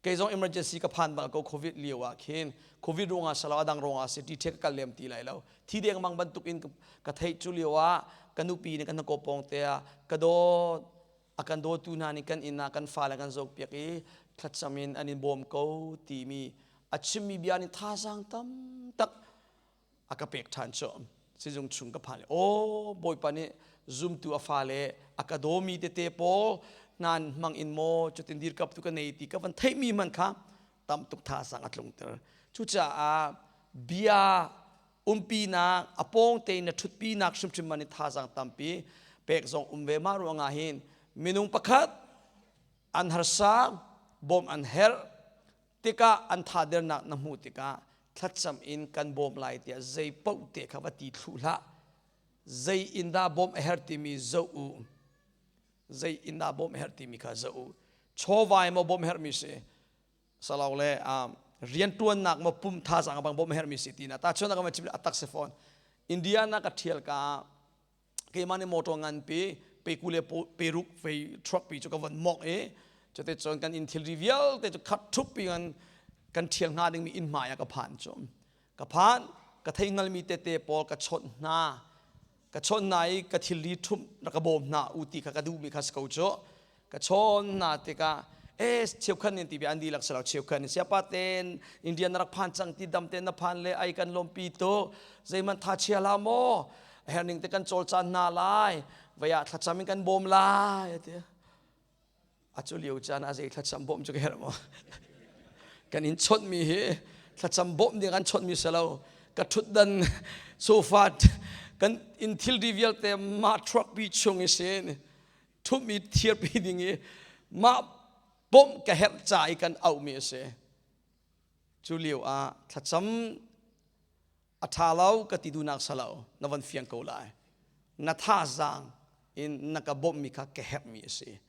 Kei zong emergency ka phan bal ko COVID lio ah khin COVID ruangah salo adang ruangah si ti ka kal lem ti lai lo thi deng mang bantuk in ka theih cu lio ah ka nupi nih kan ko pong te ah ka dawt a kan dawtu hna nih kan inn ah kan fale kan zoh piak i thlacam in an in bawm ko timi a chimmi bia nih thazaang tam tak a ka pek ṭhan cu sizung chung ka phan aw bawipa nih zumtu a fale a ka dawmi tete pawl nan hmang in maw cutin dirkap tu ka nei ti ka van theihmi man kha tam tuk thazaang a tlungter cucaah bia umpinak a pawng tein na ṭhutpinak hrimhrim man in thazaang tampi pek zong um ve ma ruangah hin minung pakhat an harsa bawm an herh tikah an thadernak na hmuh tikah thlacam in kan bawm lai tiah zei paoh te kha va ti thlu hlah zei in dah bawmh a herh timi zoh u zei in dah bawmh a herh timi kha zoh u chawvai maw bawmh herhmi si salau le riantuannak maw pum thazaang bang bawmh herhmi si tina ta chuan ka chim atak se phone India na ka thial ka keimah nih motor nganpi peku le peruk fei truck pi cu ka von mok i cute cun kan inn thilri vialte cu khat thup pi kan kan thial hnga dingmi inn hmai ah ka phan cu ka phan ka thei hngalmi tete pawl ka chawnh hna ka chawnh hna i ka thilri thumh rak ka bawm hna u ti kha ka duhmi kha si ko cu ka chawn hna tikah eh cheukhan in ti bia an dihlak si lo cheukhan in siapa ten India na rak phan cang ti dam ten na phan le ai kan lawmpi tu zeiman tha chia la maw herning te kan cawl caan hna lai vaya thlacam in kan bawm lai ati acu lio caan a zei thlacam bawm cu ka herh maw kan in chawnh mi hi thlacam bawm ding an chawnh mi si lo ka thutdan sofa kan in thilri vialte ma truck pi chung i sin ṭhumh i thirpi ding i mah bawmh ka herh ca i kan auhmi a si. Cu lio ah thlacam A ṭha lo ka ti duhnak salo na von fiang ko lai. Na thazaang in na ka bawmhmi kha ka herhmi a si.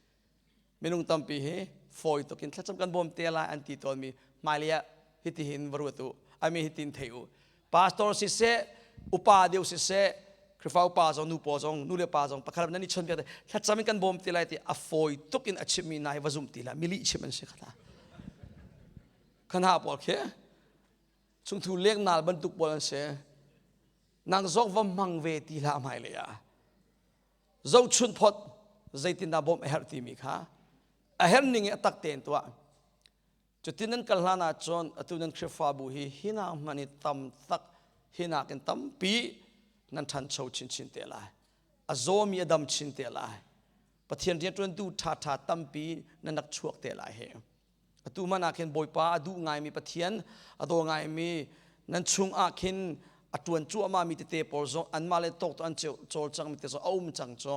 Minung tampi hi fawi tuk in thlacam kan bawm te lai an ti tawnmi hmailei ah hitihin va ruat u. Ami hitin thei u. Pastor siseh, upa deuh siseh, Khrihfa upa zong nu pawl zong nu le pa zong pakhat nan i chawnhbiak te thlacam in kan bawm te lai ti a fawi tuk in a chimmi hna hi va zum ti hlah mi lih chim an si kha khana pawl khi chungthu leknal bantuk pawl an si nang zong va hmang ve ti hlah hmailei ah zohchunh phot zeitindah bawmh a herh timi kha a herh ning i a tak tein tuah Cutin nan kal hlan ahcun atu nan Khrihfabu hi hinak hmanh i tam tak hinak in tampi nan ṭhancho chinchin te lai. A zawmi a dam chin te lai. Pathian rianṭuantu ṭhaṭha tampi nan rak chuak te lai hi. Atu hmanh ah khin Bawipa a duh ngaimi Pathian a daw ngaimi nan chung ah khin a ṭuan cuahmahmi tete pawl zong anmah le tawk an cawlcangmi te zong a um cang cu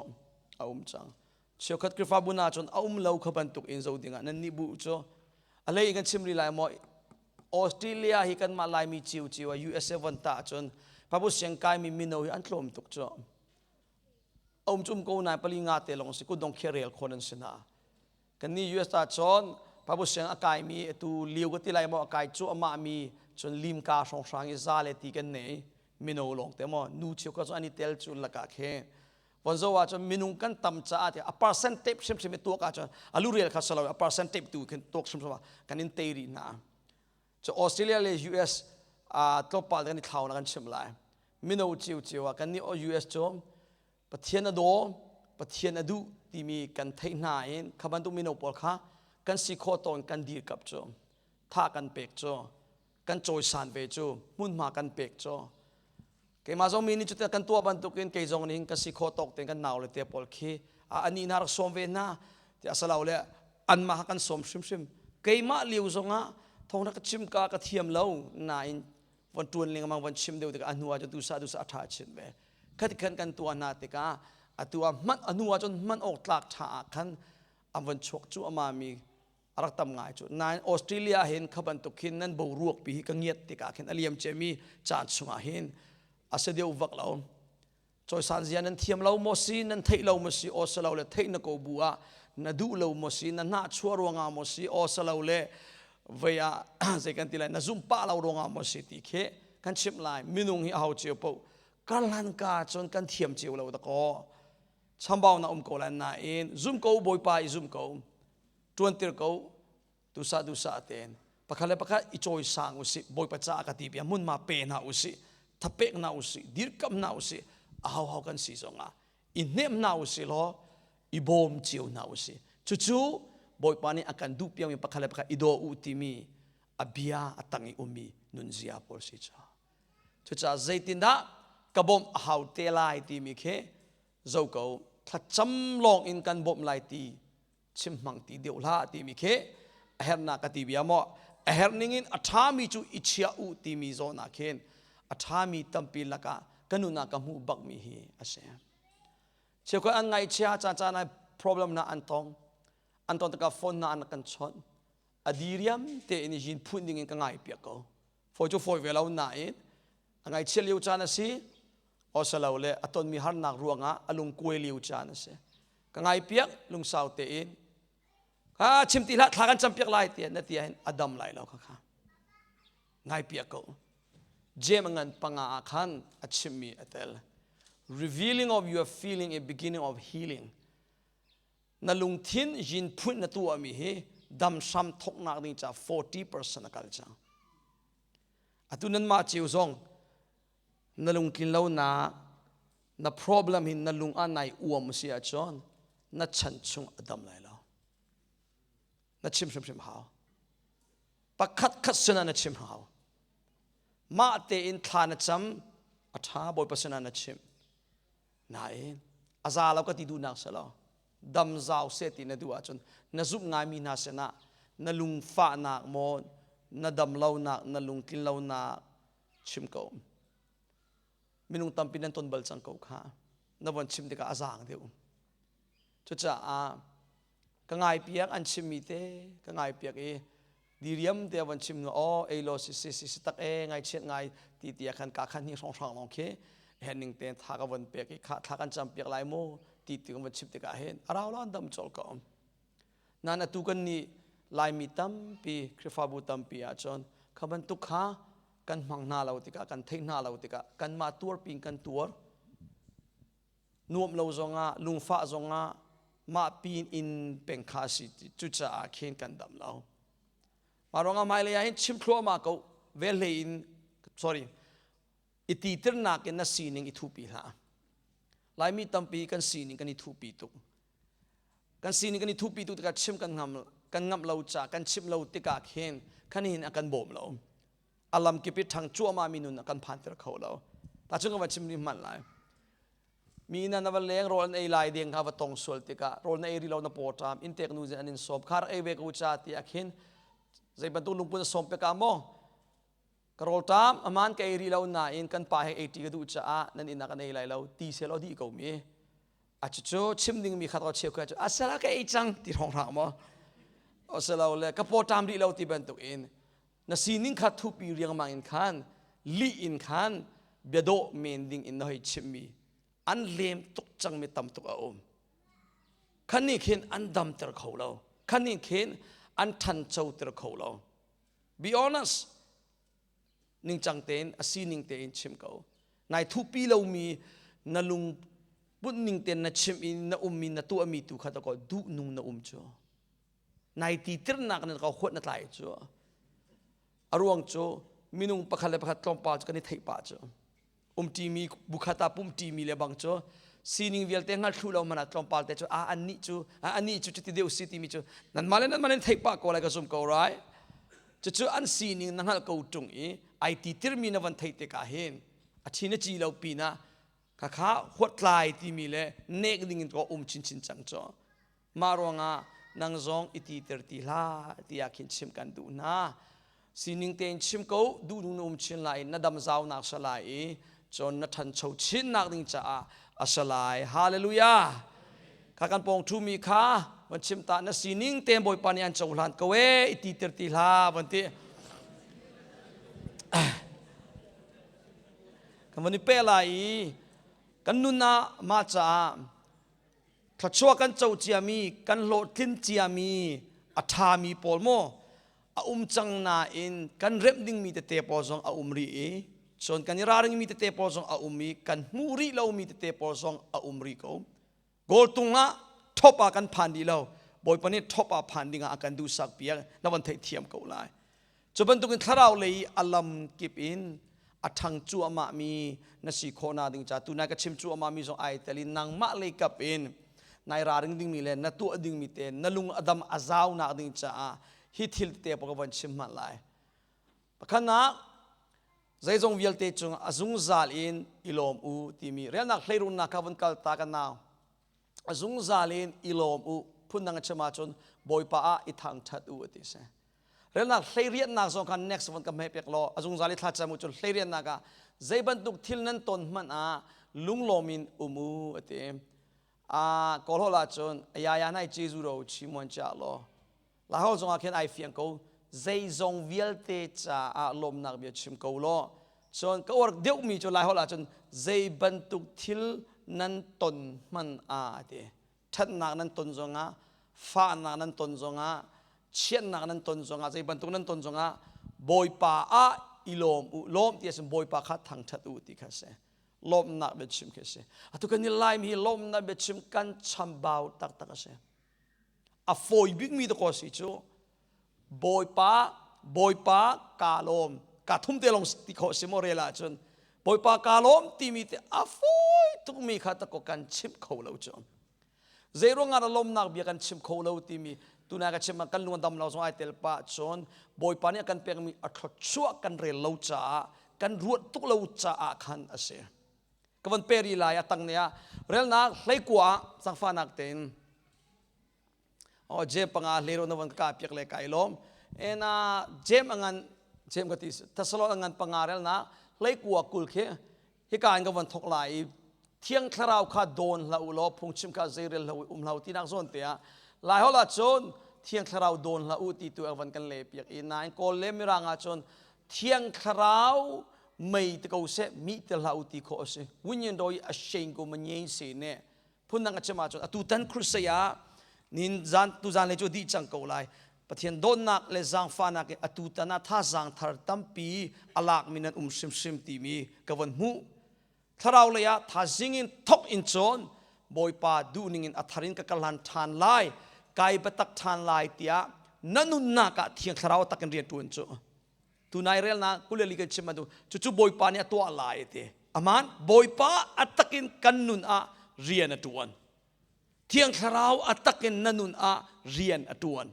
a um cang. Cheukhat Khrihfabu hna cun a um lo kha bantuk in zoh dingah nannih bu cu a hlei in kan chim rih lai maw Australia hi kanmah Laimi ciocio ah USA von tah cun Papu siang kaimi mino hi an tlawm tuk cu. A um cu um ko nain pali nga te lawng si kutdong khia rel khon an si hna. Kannih US ah cun Papu siang a kaimi atu liu ka ti lai maw a kai cu amah mi cun limka hrawnghrang i za le ti kan nei mino lawng te maw nu cheukhat cu an i tel cu lakah khin Von zo ahcun minung kan tam caah tiah a percent tape hrimhrim i tuak ahcun a lurel kha salo a percent tape tu khin tuak hrimhrim ah kan in tei rih hna. Cu Australia le US tlawmpal kan i thlau na kan chimh lai. Mino ciocio ah kan nih US cu Pathian a daw, Pathian a duh timi kan theih hna in kha bantuk mino pawl kha kan si khawh tawn kan dirkap cu tha kan pek cu kan cawisan ve cu hmunhma kan pek cu Keimah zong mi nih cutin kan tuah bantukin kei zong nih ka si khawh tawk tein kan nau le te pawl khi ani hna rak sawm ve hna ti asalo le anmah kha kan sawm hrimhrim. Keimah lio zongah thawng rak ka chim ka ka thiam lo nain von tuan lengmang von chim deuh tikah a hnu ah cun dusa dusa a ṭha chin ve. Khati khan kan tuah hna tikah atu ah hman a hnu ah cun hman awk tlak ṭha ah khan an von chuak cu ama mi a rak tam ngai cu nain Australia hin kha bantuk khin nan boruak pi hi ka ngiat tikah khin a liam ciami caan chungah hin a si deuh vak lo cawisan zia nan thiam lo maw si nan theih lo maw si aw salo le theih na ko bu ah na duh lo maw si na hnah chuah ruangah maw si aw salo le vei ah zei kan ti lai na zumh pah lo ruangah maw si ti khi kan chimh lai minung hi a ho cio paoh karhlan ka cun kan thiam cio lo dakaw chambau na um ko lai nain zum ko bawipa i zum ko ṭuantir ko duhsah duhsah tein pakhat le pakhat i cawisang usih bawipa caah ka ti bia hmunhma pe hna usih thapek hna usih dirkamh hna usih a hauhau kan si zongah i hnem hna usih law i bawm cio hna usih cucu bawipa nih a kan duh piakmi pakhat le pakhat i daw u timi a bia a tang i ummi nunzia pawl si ca cucaah zeitindah ka bawmh a hau te lai timi khi zo ko thlacam lawng in kan bawmh lai ti chim hmang ti deuh hlah timi khi a herhnak ka ti bia maw a herh ningin a ṭhami cu i chia u timi zawn ah khin a ṭhami tampi lakah ka nun ah ka hmuh bakmi hi a si cheukhat an ngaihchia caan caan ah problem na an tong an ton tikah phone na an kan chawnh a diriam tein yin phun ding in ka ngai piak ko fawi cu fawi ve lo nain a ngaihchia lio caan a si osalo le a tonmi harnak ruangah a lungkuai lio caan a si ka ngaipiak lungsau tein kha chim ti hlah thla kan campiak lai tiah na ti ahhin a dam lai lo kha kha ngaipiak ko Jem ngan panga ah khan a chimmi a tel revealing of your feeling a beginning of healing na lungthin yin phun na tuahmi hi dam hram thoknak ding ca 40% a kal cang atu nan mah cio zong na lungtlin lonak na problem hi na lung ah nai uam si ahcun na chan chung a dam lai lo na chim hrimhrim hau pakhat khat sinah na chim hau mah tein thla na cam a ṭha bawipa sinah na chim nain a za lo ka ti duhnak si lo dam zau seh ti na duh ahcun na zumh ngaimi hna sinah na lungfahnak maw na dam lonak na lungtlin lonak chim ko minung tampi nan ton bal cang ko kha na von chim tikah a zaang deuh cucaah ka ngaipiak an chimmi te ka ngaipiak i. Diriam te van chim nu aw ei lo si si si si tak e ngai chiat ngai ti ti khan ka khan hi hrong hrang long khi hen ning te tha ka von pek i kha thla kan cham piak lai mu ti ti kan van chim tikah hin arau lo an dam chol ko. Nan atu kan nih Laimi tampi Khrihfabu tampi ahcun kha bantuk kha kan hmang hna lo tikah kan theih hna lo tikah kanmah tuarpi in kan tuar. Nuamh lo zongah lungfah zongah mah pin in peng kha a si cucaah khin kan dam lo. Mah ruangah hmailei ah hin chim thluahmah ko velhlei in sorry i titirnak in na sining i thupi hlah. Laimi tampi kan sining kan i thupi tuk. Kan sining kan i thupi tuk tikah chim kan ngam kan ngamh lo ca kan chimh lo tikah khin khan hin a kan bawm lo. A lam kip i ṭhang cuahmah mi nun a kan phanter kho lo. Tahchun kan va chim rih hmanh lai. Mi inn ah na va leng rawl an ei lai deng kha va tong sual tikah rawl na ei rih lo na paw ṭam inntek nu an in sawm khar ei ve ko ca tiah khin zei bantuk lungput a sawm pek ah maw Ka rawlṭam aman ka ei rih lo nain kan pa he ei ṭi ka duh caah nan inn ah kan ei lai lo ti selaw dih ko mi. A cucu chim dingmi kha to cheu cu asala ka ei cang ti hrawnghrang maw? Oselo le ka pawṭam rih lo ti bantuk in na sining kha thupi riangmang in khan lih in khan biadawh men ding in na hoi chimmi an lem tuk cangmi tam tuk a um. Khan nih khin an damter kho lo. Khan nih khin an ṭhanchoter kho lo. Be honest. Ningcang tein a sining tein chim ko. Nai thupi lomi na lung put ning tein na chim i na ummi na tuahmi tu kha ko duh nung na um cu. Nai ti tirnak na ka huat na tlai cu. A ruang cu minung pakhat le pakhat tlawmpal cu kan i theih pah cu. Umṭimi bukhat ah pumṭimi le bang cu sining vialte hngal thlu lo man ah tlawmpal te cu a annih cu anih cu cuti deuh si timi cu nanmah le nanmah nan theih pah ko lai ka zum ko rai. Cucu an sining na hngalh ko ṭung i ai ti tirmi na van theih tikah hin a thi na ci lo pinah khakha huattlai timi le nek ding in ko um chinchin cang cu. Mah ruangah nang zong i titer ti hlah tiah khin chim kan duh hna. Sining tein chim ko, duh na um chin lai, na dam zaunak sa lai i cun na ṭhancho chinnak ding caah a sa lai. Hallelujah! Kha kan pawng ṭhumi kha van chim ta na sining tein Bawipa nih an cohlan ko ee i titer ti hlah van ti. Kan van i pe lai i kan nun ah mah caah Thluachuah kan co ciami, kan hlawhtlin ciami, a ṭhami pawl maw a um cang nain kan remh dingmi tete pawl zong a um rih i cun kan i ralringmi tete pawl zong a um i kan hmuh rih lomi tete pawl zong a um rih ko. Goaltung ah top ah kan phan dih lo. Bawipa nih top ah phan dingah a kan duhsak piak na van theihthiam ko lai. Cu bantukin thlarau lei a lam kip in a ṭhang cuahmahmi na si khawhnak ding ca tunai ka chim cuahmahmi zong ai tel in nangmah lei kap in nai raring dingmi le na tuah dingmi te na lung a dam a zaunak ding caah hi thil tete pa ka von chim hmanh lai. Pakhatnak zeizong vialte cung a zungzal in i lawm u timi relnak hleirunnak kha vun kal ta kan nau. A zungzal in i lawm u phundang a chim ahcun Bawipa ah i thangṭhat u a ti si. Relnak hleiriannak zong kha next von ka hmeh piak law a zungzal i thlacam u cun hleiriannak ah zei bantuk thil nan ton hmanh ah lunglawm in um u a ti. A Kawl ah cun ayaya nai Jesu ro chi muan cha law. Lahol zong ah khin ai fiang ko zeizong vialte caah lawmnak bia chim ko law. Cun ka uar deuhmi cu Laiholh ah cun zei bantuk thil nan ton hmanh ah a ti. Ṭhatnak nan ton zongah, fahnak nan ton zongah, chiatnak nan ton zongah, zei bantuk nan ton zongah Bawipa ah i lawm u. Lawm ti a Bawipa kha thangṭhat u ti kha a si. Lawmhnak biachim khi a si. Atu kan i Laimi hi lawmhnak biachim kan chambau taktak a si. A fawi bikmi dakaw si cu Bawipa Bawipa kaa lawm ka thum te lawng ti khawh si maw rel ahcun Bawipa kaa lawm timi te a fawi tukmi kha tako kan chim kho lo cu zei ruangah dah lawmnak bia kan chim kho lo timi tuna ka chim kan lung dam lo zong ai tel pah cun Bawipa nih a kan pekmi a thluachuah kan rel lo caah kan ruat tuk lo caah khan a si ka van peri lai a tang ne ah relnak hleikua zangfahnak tein Oh jem panga hlero na van ka piak le kai lawm. Ena jem angan jem ka ti Thessalon angan panga rel na hleikua kul khi hika in ka van thok lai i thiang thlarau kha dawn hlah u law phungchim kha zeirel hlah u um hlah u tinak zawn te ah lai hol ah cun Thiang Thlarau dawn hlah u ti tu a van kan le piak i nain Kawl le Mirang ah cun Thiang Thlarau mei te ko seh mi te hlah u ti khawh a si. Wunyin do i a sheng ko ma nyein se ne. Phundang a chim ahcun atu tan crusade ah nin zan tu zan le cu dih cang ko lai. Pathian dawtnak le zaangfahnak in atu tan ah thazaang thar tampi a lakmi nan um hrimhrim timi ka von hmuh. Thlarau lei ah thazing in thok in cawn Bawipa duhning in a thar in ka kal hlan ṭhan lai, kai biatak ṭhan lai tiah na nunnak ah Thiang Thlarau tak in rian ṭuan cu. Tunai relnak kuleli kan chim bantuk cucu Bawipa nih a tuah lai ti. Aman Bawipa a takin kan nun ah rian a ṭuan. Thiang Thlarau a takin na nun ah rian a ṭuan.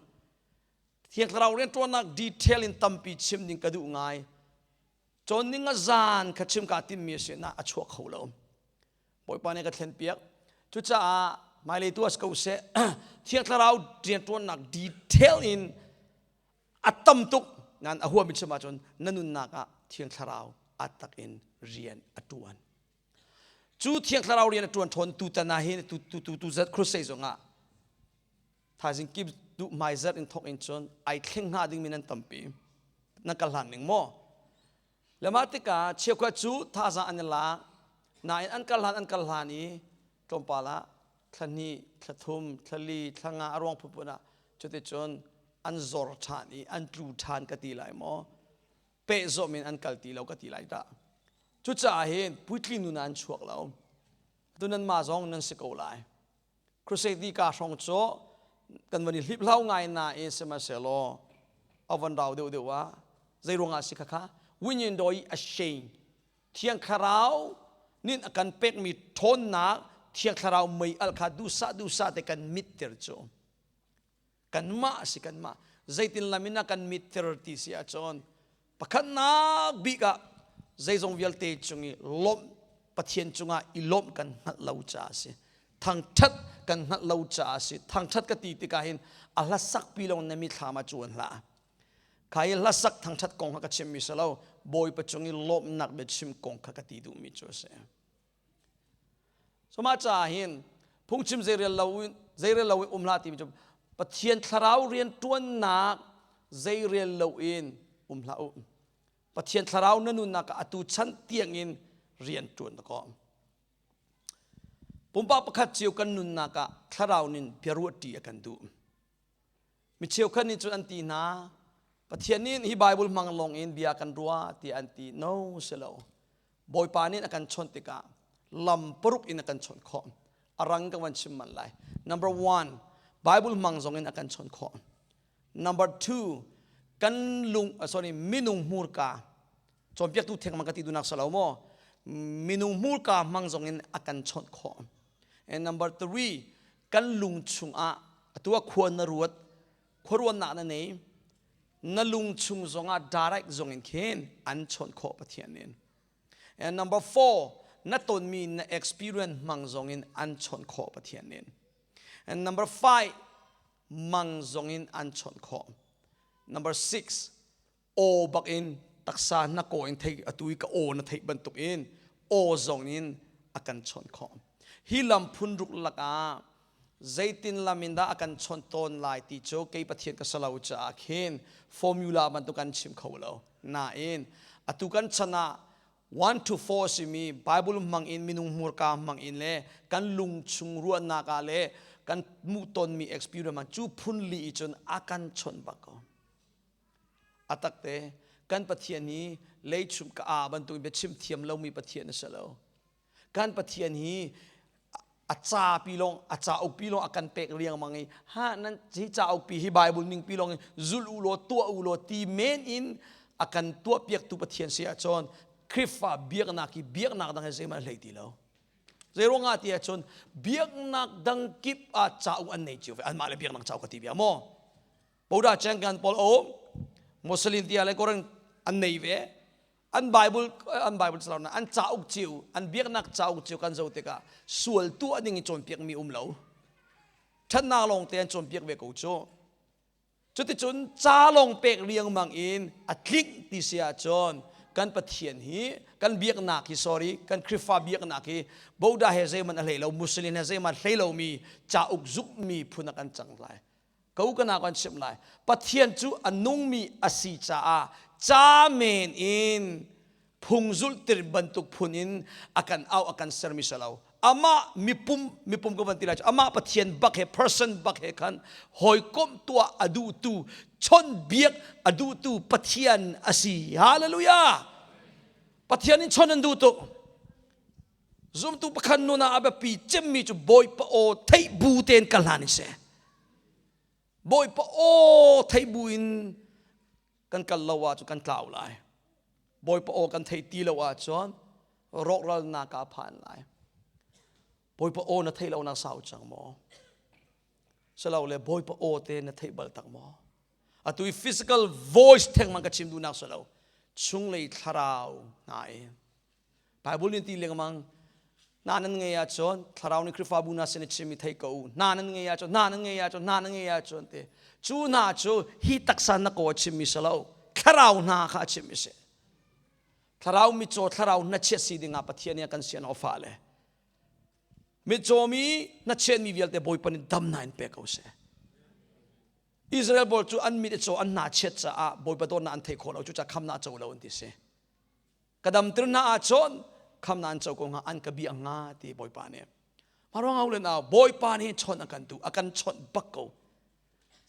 Thiang Thlarau rian ṭuannak detail in tampi chim ding ka duh ngai. Cawn ning a zan kha chim kaa timmi a si na a chuak kho lo. Bawipa nih ka thlen piak. Cucaah hmailei tu as ko seh Thiang Thlarau rianṭuannak detail in a tam tuk nan a huam in chim ahcun na nunnak ah Thiang Thlarau a tak in rian a ṭuan. Cu Thiang Thlarau rian a ṭuan ṭhawn tu tan ah hin tu tu tu tu zat crusade zongah thaizing kip duh hmaizarh in thawk in cun ai thleng hnga dingmi nan tampi. Na ka hlan ning maw? Le mah tikah cheukhat cu thazaang an i lak nain an kal hlan an kal hlan i tlawmpal ah thla hnih, thla thum, thla li, thla nga a ruang phunphun ah cuticun an zor ṭhan i an tlu ṭhan ka ti lai maw? Pehzawm in an kal ti lo ka ti lai dah. Cucaah hin puitling nun ah an chuak lo. Tu nanmah zong nan si ko lai. Crusade di ka hrawng cu kan van i hliphlau ngai nain sihmanhsehlaw a van rau deuhdeuh ah zei ruangah si khakha winyin doi a shame thiang thlarau nin a kan pekmi ṭhawnnak thiang thlarau mei al kha duhsah duhsah te kan mitter cu kanmah si kanmah zeitin lam in a kan mitter ti si ahcun pakhatnak bik ah zeizong vialte cung i lawmh Pathian cungah i lawmh kan hngalh lo caah a si thangṭhat kan hngalh lo caah a si thangṭhat ka ti tikah hin a hlasak pi lawng na mithlam ah cuan hlah kha i hlasak thangṭhat kong kha ka chimmi si lo Bawipa cung i lawmhnak biachim kong kha ka ti duhmi cu a si So mah caah hin phungchim zeirel lo in zeirel lo in um hlah timi cu Pathian thlarau rian ṭuannak zeirel lo in um hlah u. Pathian thlarau na nunnak ah atu chan tiang in rian ṭuan na kawm. Pumpak pakhat cio kan nunnak ah thlarau nin biaruahṭi a kan duh. Mi cheukhat nih cun an ti hna, Pathian nih hi Bible hmang lawng in bia kan ruah tiah an ti. No, si lo. Bawipa nih a kan chawnh tikah lam paruk in a kan chawnh khawh. A rang ka van chim man lai. Number one, Bible hmang zong in a kan chawnh khawh. Number two, kan lung, sorry, minung hmurka cawnpiaktu theng mang ka ti dunak si lo maw? Minung hmurka hmang zong in a kan chawnh khawh. And number three, kan lung chungah atu ah khua na ruat khuaruannak na nei na lung chung zongah direct zong in khin an chawnh khawh Pathian in and number four na tonmi na experience hmang zong in an chawnh khawh Pathian in and number five mang zong in an chawnh khawh number six aw bak in taksa na kaw in thei atu i ka aw na theih bantuk in aw zong in a kan chawnh khawh hi lam phun ruk lakah zeitin lam in dah a kan chawnh tawn lai ti cu kei Pathian ka salo caah khin formula bantuk kan chim kho lo nain atu kan chan ah 1 to 4 simi Bible hmang in minung hmurka hmang in le kan lung chung ruahnak ah le kan hmuh tonmi experience cu phun li i cun a kan chawnh bak ko A takte kan Pathian hi leichum ka aa bantuk biachim thiam lomi Pathian a si lo. Kan Pathian hi a ca pi lawng a cauk pi lawng a kan pek riangmang i ha nan hi cauk pi hi Bible ning pi lawng in zul u law tuah u law ti men in a kan tuah piaktu Pathian si ahcun Khrihfa biaknak hi biaknak dang he zeihmanh hlei ti lo. Zeiruangah ti ahcun biaknak dang kip ah cauk an nei cio ve anmah le biaknak cauk ka ti bia maw Buddha chengkan pawl a um Muslim tia le Koran an nei ve an Bible an Bible na an cauk cio an biaknak cauk cio kan zo tikah sual tuah ding i cawnpiak mi um lo ṭhatnak lawng te an cawnpiak ve ko cu cuticun ca lawng pek riangmang in a tling ti si ahcun kan Pathian hi kan biaknak hi sorry kan Khrihfa biaknak hi Buddha he zeihmanh a hlei lo Muslim he zeihmanh hlei lomi cauk zumhmi phun ah kan cang lai. Ka u ka nau kan chimh lai. Pathian cu a nungmi a si caah ca men in phung zulhtir bantuk phun in a kan au a kan sermi si lo. Amah mipum mipum ka van ti lai cu amah Pathian bak he person bak he khan hawikomh tuah a duhtu chawnhbiak a duhtu Pathian a si. Hallelujah! Pathian in chawnh an duh tuk. Zumtu pakhat nun ah a biapi cemmi cu Bawipa aw theih bu tein kal hlan in si. Bawipa aw theih bu in kan kal lo ahcun kan tlau lai. Bawipa aw kan theih ti lo ahcun rawkralnak ah phan lai. Bawipa aw na theih lo nak sau cang maw? Silole Bawipa aw te na theih bal tak maw? Atu i physical voice thengmang ka chim duhnak si lo. Chunglei thlarau hna i Bible nih ti lengmang hna nan ngei ahcun thlarau nih Khrihfabu hna sin i chim i thei ko u hna nan ngei ahcun hna nan ngei ahcun hna nan ngei ahcun ti cu hna cu hi taksa na ko a chimmi si lo thlarau hna kha a chimmi si thlarau mitcaw thlarau hnachiat si dingah Pathian nih a kan sian awfa le mitcaw mi hnachiatmi vialte Bawipa nih damnak in pe ko seh Israel pawl cu an mit i caw an hna chiat caah Bawipa dawtnak an thei khawh lo cucaah khamnak a co lo an ti si ka damter hna ahcun khamnak an co ko hnga an ka bia hnga ti Bawipa nih mah ruang ah le nau Bawipa nih chawnh a kan duh a kan chawnh bak ko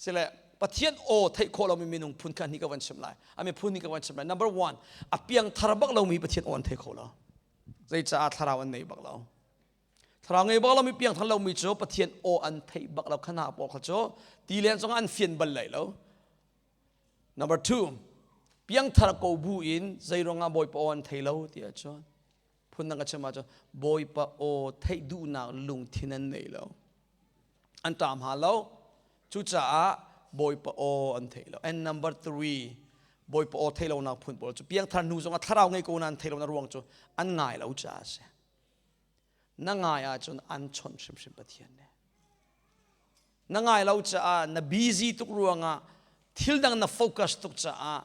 sile Pathian aw theih khawh lomi minung phun kha ni ka van chim lai a miphun ni ka van chim lai number one a piang thar bak lomi Pathian aw an thei kho lo zeicaah thlarau an nei bak lo thlarau ngei bak lomi piang thar lomi cu Pathian aw an theih bak lo khana pawl kha cu ti len zong an fian bal lai lo Number two, piangthar ko bu in zeiruangah Bawipa aw an thei lo ti ahcun phundang ka chim ahcun Bawipa aw theih duhnak lungthin an nei lo. An ṭam ha lo. Cucaah Bawipa aw an thei lo. And number three, Bawipa aw theih lonak phun pawl cu piangthar hnu zongah thlarau ngei ko na an theih lonak ruang cu an ngai lo caah a si. Na ngai ahcun an chawnh hrimhrim Pathian nih. Na ngai lo caah na busy tuk ruangah thil dang na focus tuk caah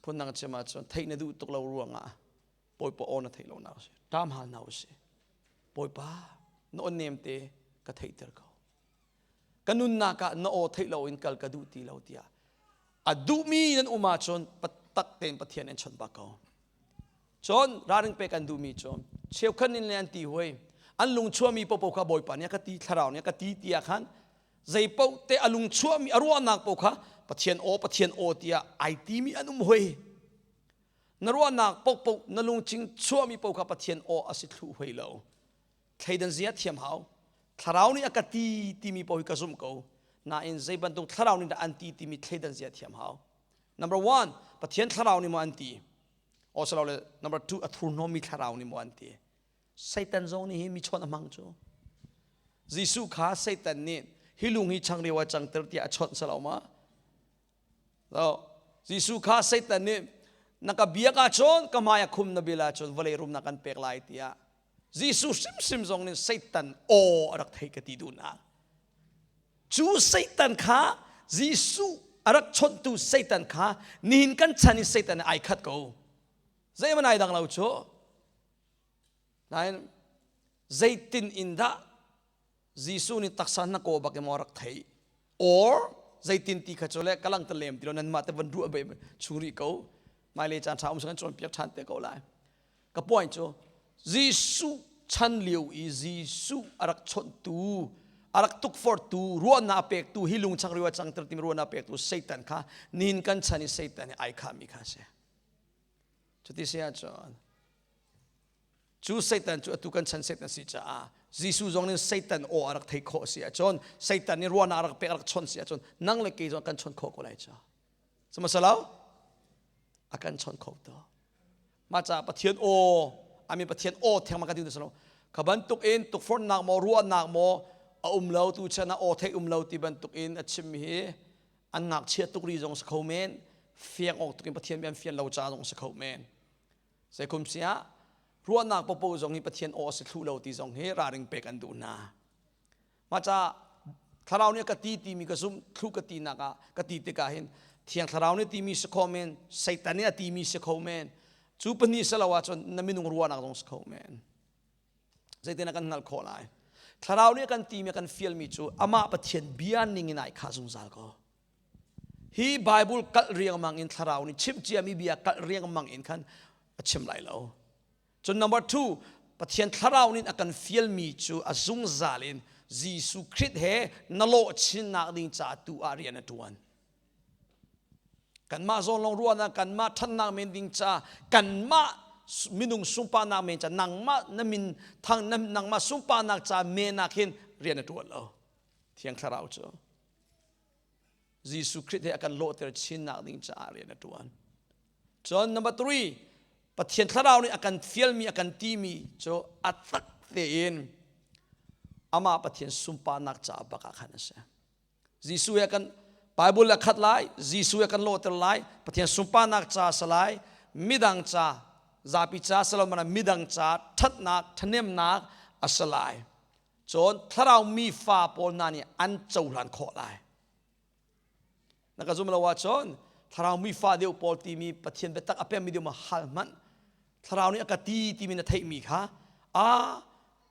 phundang chim ahcun theih na duh tuk lo ruangah Bawipa aw na theih lonak a si. Ṭam hal hna usih. Bawipa na aw nem te ka theihter ko. Ka nunnak ah na aw theih loin kal ka duh ti lo tiah a duhmi nan um ahcun tak tein Pathian in chawnh bak ko. Cun ralring pek an duhmi cu cheukhat in le an ti hui an lung chuahmi popo kha Bawipa nih a ka ti thlarau nih a ka ti tiah khan zei paoh te a lung chuahmi a ruahnak paoh kha Pathian aw Pathian aw tiah ai timi an um hui na ruahnak paohpaoh na lungching chuahmi paoh kha Pathian aw a si thlu hui lo thleidan zia thiam hau thlarau nih a ka ti timi paoh hi ka zumh ko nain zei bantuk thlarau nih dah an ti timi thleidan zia thiam hau Number one, Pathian thlarau nih maw an ti? Osalole number two, a thurhnawmmi thlarau nih maw an ti? Satan zong nih hi mi chawnh a hmang cu. Jesuh kha Satan nih hi lung hi changreu ah cangter tiah a chawnh salo ma? So, Jesuh kha Satan nih na ka biak ahcun ka hmai a khum na bil ahcun vawlei rumnak kan pek lai tiah Jesuh hrimhrim zong nih Satan aw a rak thei ka ti duhnak. Cu Satan kha Jesuh a rak chawnhtu Satan kha nihin kan chan i Satan ai khat ko. Zeihmanh ai dang lo cu. Nain zeitin in dah Jesuh nih taksa na kaw bak in maw rak theih or zeitin ti kha cu le ka lang ta lem ti lo nanmah te van ruah be chung rih ko maile caan ṭha um sang kan cawnpiak ṭhan te ko lai Ka point cu Jesuh chan lio i Jesuh a rak chawnhtu, a rak tukforhtu, ruahnak a pektu, hi lung changriu a cangter timi ruahnak a pektu Satan kha nihin kan chan i Satan i ai khahmi kha a si. Cuti si ahcun cu Satan cu atu kan chan Satan si caah Jesuh zong nih Satan aw a rak theih khawh si ahcun Satan nih ruahnak a rak pek a rak chawnh si ahcun nang le kei zong kan chawnh khawh ko lai ca. Sihmanhsehlaw a kan chawnh kho to. Mah caah Pathian aw, ami Pathian aw theng ma ka ti lo. Kha bantuk in tukforhnak maw ruahnak maw a um lo tu chan ah aw theih um lo ti bantuk in a chim hi an ngakchia tuk ri zong si kho men fiang awk tuk in Pathian bia an fian lo ca zong si kho men. Zeikum siah ruahnak popo zong hi Pathian aw a si thlu lo ti zong hi ralring pek an duh hna. Mah caah thlarau nih ka ti timi ka zumh thlu ka ti nak ah ka ti tikah hin thiang thlarau nih timi si kho men Satan nih a timi si kho men cu pahnih si lo ahcun na minung ruahnak zong si kho men zeitin kan hngalh khawh lai. Thlarau nih a kan timi a kan fialmi cu amah Pathian bia ning in ai khah zungzal ko. Hi Bible kalh riangmang in thlarau nih chimh ciami bia kalh riangmang in khan a chim lai lo. Cun number two, Pathian thlarau nih a kan fialmi cu a zungzal in Jesuh Khrih he na lawh chinnak ding ca tu ah rian a ṭuan. Kanmah zawn lawng ruahnak, kanmah ṭhatnak men ding ca, kanmah minung sunparnak men ca, nangmah na min thang nangmah sunparnak ca men ah khin rian a ṭuan lo. Thiang Thlarau cu Jesuh Khrih he a kan lawhter chinnak ding caah rian a ṭuan. Cun number three, Pathian Thlarau nih a kan fialmi, a kan timi cu a tak tein amah Pathian sunparnak caah bak ah khan a si. Jesuh he kan Bible a khat lai, Jesuh he kan lawhter lai, Pathian sunparnak ca a si lai, midang ca, zapi ca si lo mana midang ca ṭhatnak, ṭhahnemnak a si lai. Cun thlarau mi fa pawl hna nih an cohlan khawh lai. Na ka zum lo ahcun thlarau mi fa deuh pawl timi Pathian biatak a pemmi deuh ma hal hmanh. Thlarau nih a ka ti timi na theihmi kha a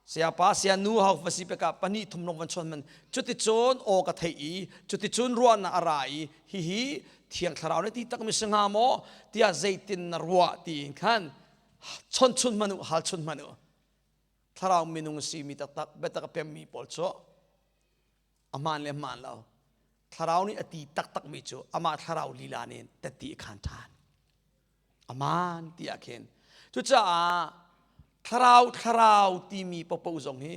sayapa saya nu hau va si peka pahnih thum long van chon man cuticun aw ka theih i cuticun ruahnak a ra i hihi thiang thlarau nih ti tak mi si hnga maw tiah zeitin na ruah tiin khan chon chun hmanh u hal chun hmanh u thlarau minung simi taktak biatak a pemmi pawl cu a hmaan le hmaan lo thlarau nih a ti taktakmi cu amah thlarau lila nih tatti a khaan ṭhan amaan ti ah khin cucaah thlarau thlarau timi paohpaoh zong hi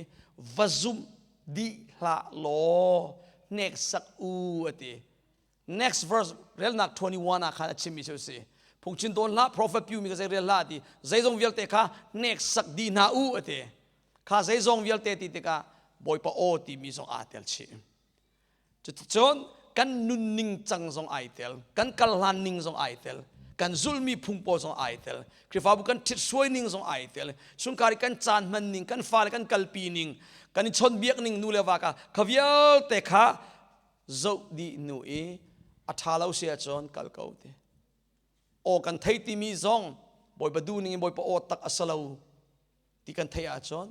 va zumh dih hlah law hneksak u a ti Next verse relnak 21 ah khan a chimmi cu a si. Phungchim tawn hlah, prophet piu mi ka zei rel hlah ti. Zeizong vialte kha hneksak dih hna u a ti. Kha zeizong vialte ti tikah Bawipa aw timi zong aa tel chih. Cuticun kan nunning cang zong ai tel, kan kal hlan ning zong ai tel, kan zulmi phung pawl zong ai tel, Khrihfabu kan ṭhit ning zong ai tel, chungkhar i kan caan hman ning, kan fale kan kalpi ning, kan i chawnhbiak ning nu le va ka kha vialte kha zoh dih hnu i a ṭha lo si ahcun kal ko ti aw kan thei timi zong bawipa duh ning in bawipa aw tak a si lo ti kan theih ahcun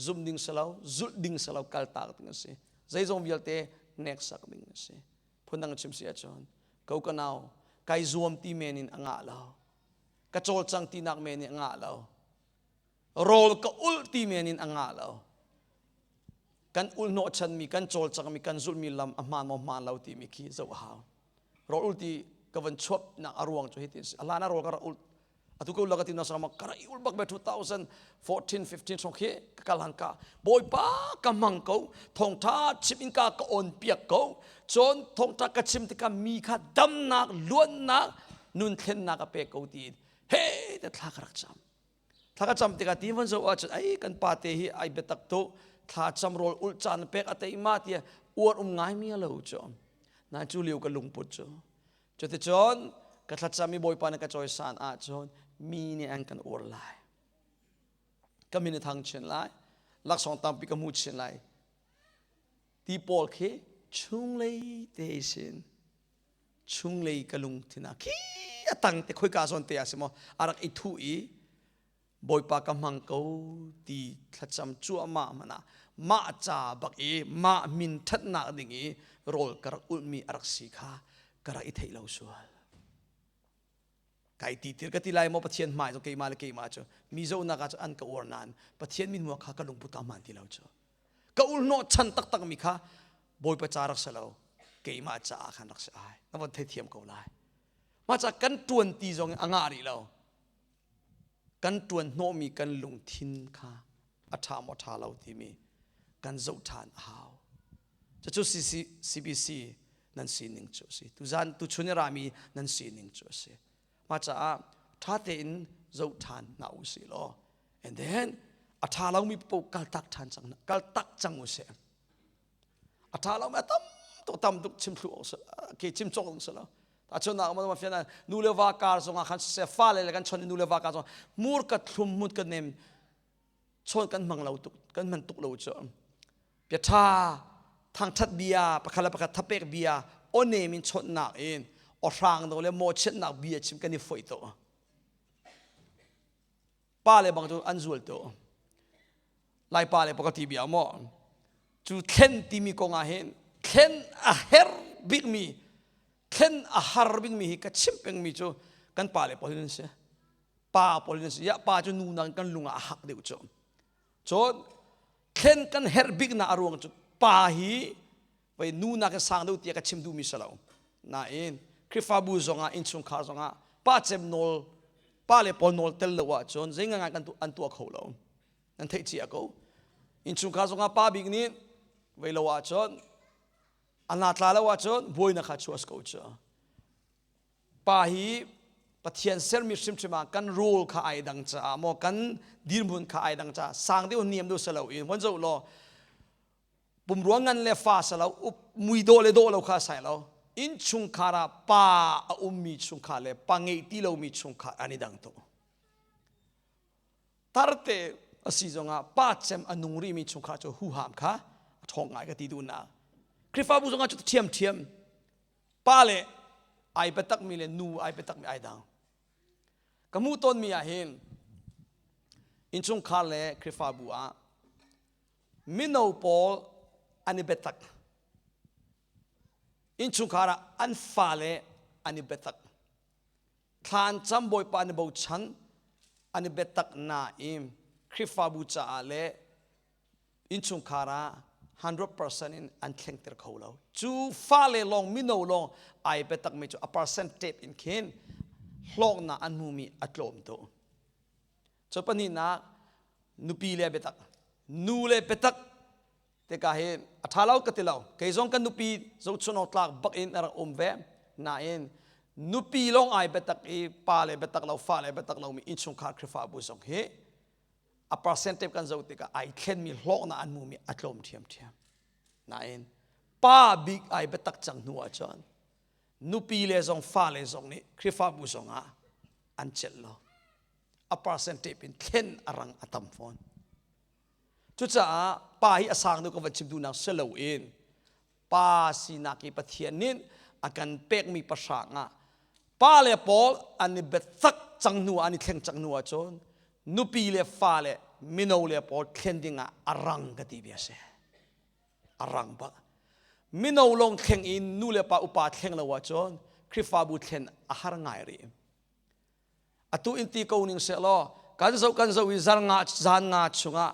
zumh ding si lo zulh ding si lo kal tak ding a si zeizong vialte hneksak ding a si phundang chim si ahcun ko ka nau kai zuam ti men in a ngah lo ka cawlcang tinak men in a ngah lo rawl ka ulh ti men in a ngah lo kan ulh hnawhchanmi kan cawlcangmi kan zulhmi lam a hmaan maw hmaan lo timi khi zoh a hau rawl ul ti ka van chuapnak a ruang cu hitin a hlan ah rawl ka rak ulh atu ka ulh ka ti na sarama ka rak i ulh bak be 2014 15 hrawng khi ka kal han ka bawipa ka hmang ko thawngtha chim in ka ka on piak ko cun thawngtha ka chim tikah mi kha damnak luannak nun thlennak a pek ko ti he te thla ka rak cam Thla ka cam tikah ti van zoh ahcun ai kan pa te hi ai biatak tuk thla cam rawl ulh caan pek a tei ma tiah uar um ngai mi a lo cu na cu lio ka lungput cu cuticun ka thlacam i bawipa na ka cawisan ahcun mi nih an kan uar lai ka min a thang chin lai laksawng tampi ka hmu chin lai ti pawl khi chunglei te sin chunglei ka lungthin ah khi a tang te khoika zawn te ah si maw a rak i thuh i bawipa ka hmang ko ti thlacam cuahmah hmanh ah mah ca bak i mah min ṭhatnak ding i rawl ka rak ulhmi a rak si kha ka rak i theih lo sual kai ti tir ka ti lai maw Pathian hmai cu keimah le keimah cu mi zohnak ah cun an ka uar nain Pathian min hmuak kha ka lungput ka hmaan ti lo cu ka ulhnawh chan taktak mi kha Bawipa ca rak si lo keimah caah khan rak si ai na von theithiam ko lai mah ca kan tuan ti zong in a ngah rih lo kan tuan hnawhmi kan lungthin kha a ṭha maw ṭha lo timi kan zoh ṭhan a hau cucu CBC nan sining cu a si tuzan tuchun i rami nan sining cu a si mah caah ṭha tein zoh ṭhan hna u sih law and then a ṭha lomi paoh kaltak ṭhan cang kaltak cang u sih a ṭha lomi a tam tuk tam tuk chim thlu ke chim cawk ding si lo tahchunhnak ma ma fian nu le va kar zongah khan siseh fale le kan chon nu le va kar zong mur ka thlum mut ka nem chawn kan hmang lo tuk kan hman tuk lo cu bia ṭha thangṭhat bia pakhat le pakhat thapek bia aw nem in chawnhnak in aw hrang do le mawhchiatnak bia chim kan i foih to pa le bang cu an zual to lai pa le pakati bia maw. Cu thlen timi kong ah hin thlen a her bikmi, thlen a har bikmi hi ka chimh pengmi cu kan pa le pawl hin an si. Pa pawl hin an si. Ya pa cu nu nakin kan lung ah a hak deuh cu. Cun thlen kan herh biknak a ruang cu pa hi vei nu nakin sang deuh tiah ka chim duhmi si lo. Nain Khrihfabu zongah innchungkhar zongah pa cem nawl pa le pawl nawl tel lo ahcun zei ngai kan an tuah kho lo. Nan theih cia ko. Innchungkhar zongah pa bik nih vei lo ahcun a na tla lo ahcun buainak kha chuah ko cu. Pa hi Pathian sermi hrimhrim ah kan role kha ai dang caah maw kan dirhmun kha ai dang caah sang deuh niam deuh si lo in von zoh law pumrua ngan le fa si lo mui dawh le dawh lo kha sai lo innchungkhar ah pa a ummi chungkhar le pa ngei ti lomi chungkhar an i dang tuk tarte a si zongah pa cem a nung rihmi chungkhar cu huham kha a ṭhawng ngai ka ti duhnak Khrihfabu zongah cu ṭhiamṭhiam pa le ai biatakmi le nu ai biatakmi ai dang ka hmuh tawnmi ah hin innchungkhar le Khrihfabu ah mino pawl an i biatak innchungkhar ah an fale an i biatak thla an cam bawipa an i bochan an i biatak nain Khrihfabu caah le innchungkhar ah 100% in an thlengter kho lo. Cu fale lawng mino lawng ai biatakmi cu a percentage in khin hlawknak an hmumi a tlawm tuk. Cu pahnihnak nupi le biatak. Nu le biatak tika hi a ṭha lo ka ti lo. Kei zong kan nupi zohchun awk tlak bak in a rak um ve. Nain nupi lawng ai biatak i pa le biatak lo fa le biatak lomi innchungkhar Khrihfabu zong hi a percentage kan zoh tikah ai thlenmi hlawknak an hmumi a tlawm ṭhiamṭhiam. Nain pa bik ai biatak cang hnu ahcun nupi le zong fale zong nih Khrihfabu zong ah an celh lo. A percentage in thlen a rang a tam fawn. Cucaah pa hi a sang deuh ka van chim duhnak si loin pa sinak i Pathian nih a kan pekmi pahrang ah pa le pawl an i biatak cang hnu an i thleng cang hnu ahcun nupi le fale mino le pawl thlen ding ah a rang ka ti bia si a rang bak mino lawng thleng in nu le pa upa thleng lo ahcun Khrihfabu thlen a har ngai rih atu in ti ko ning seh law kan zoh kan zoh i zar nga zan nga chungah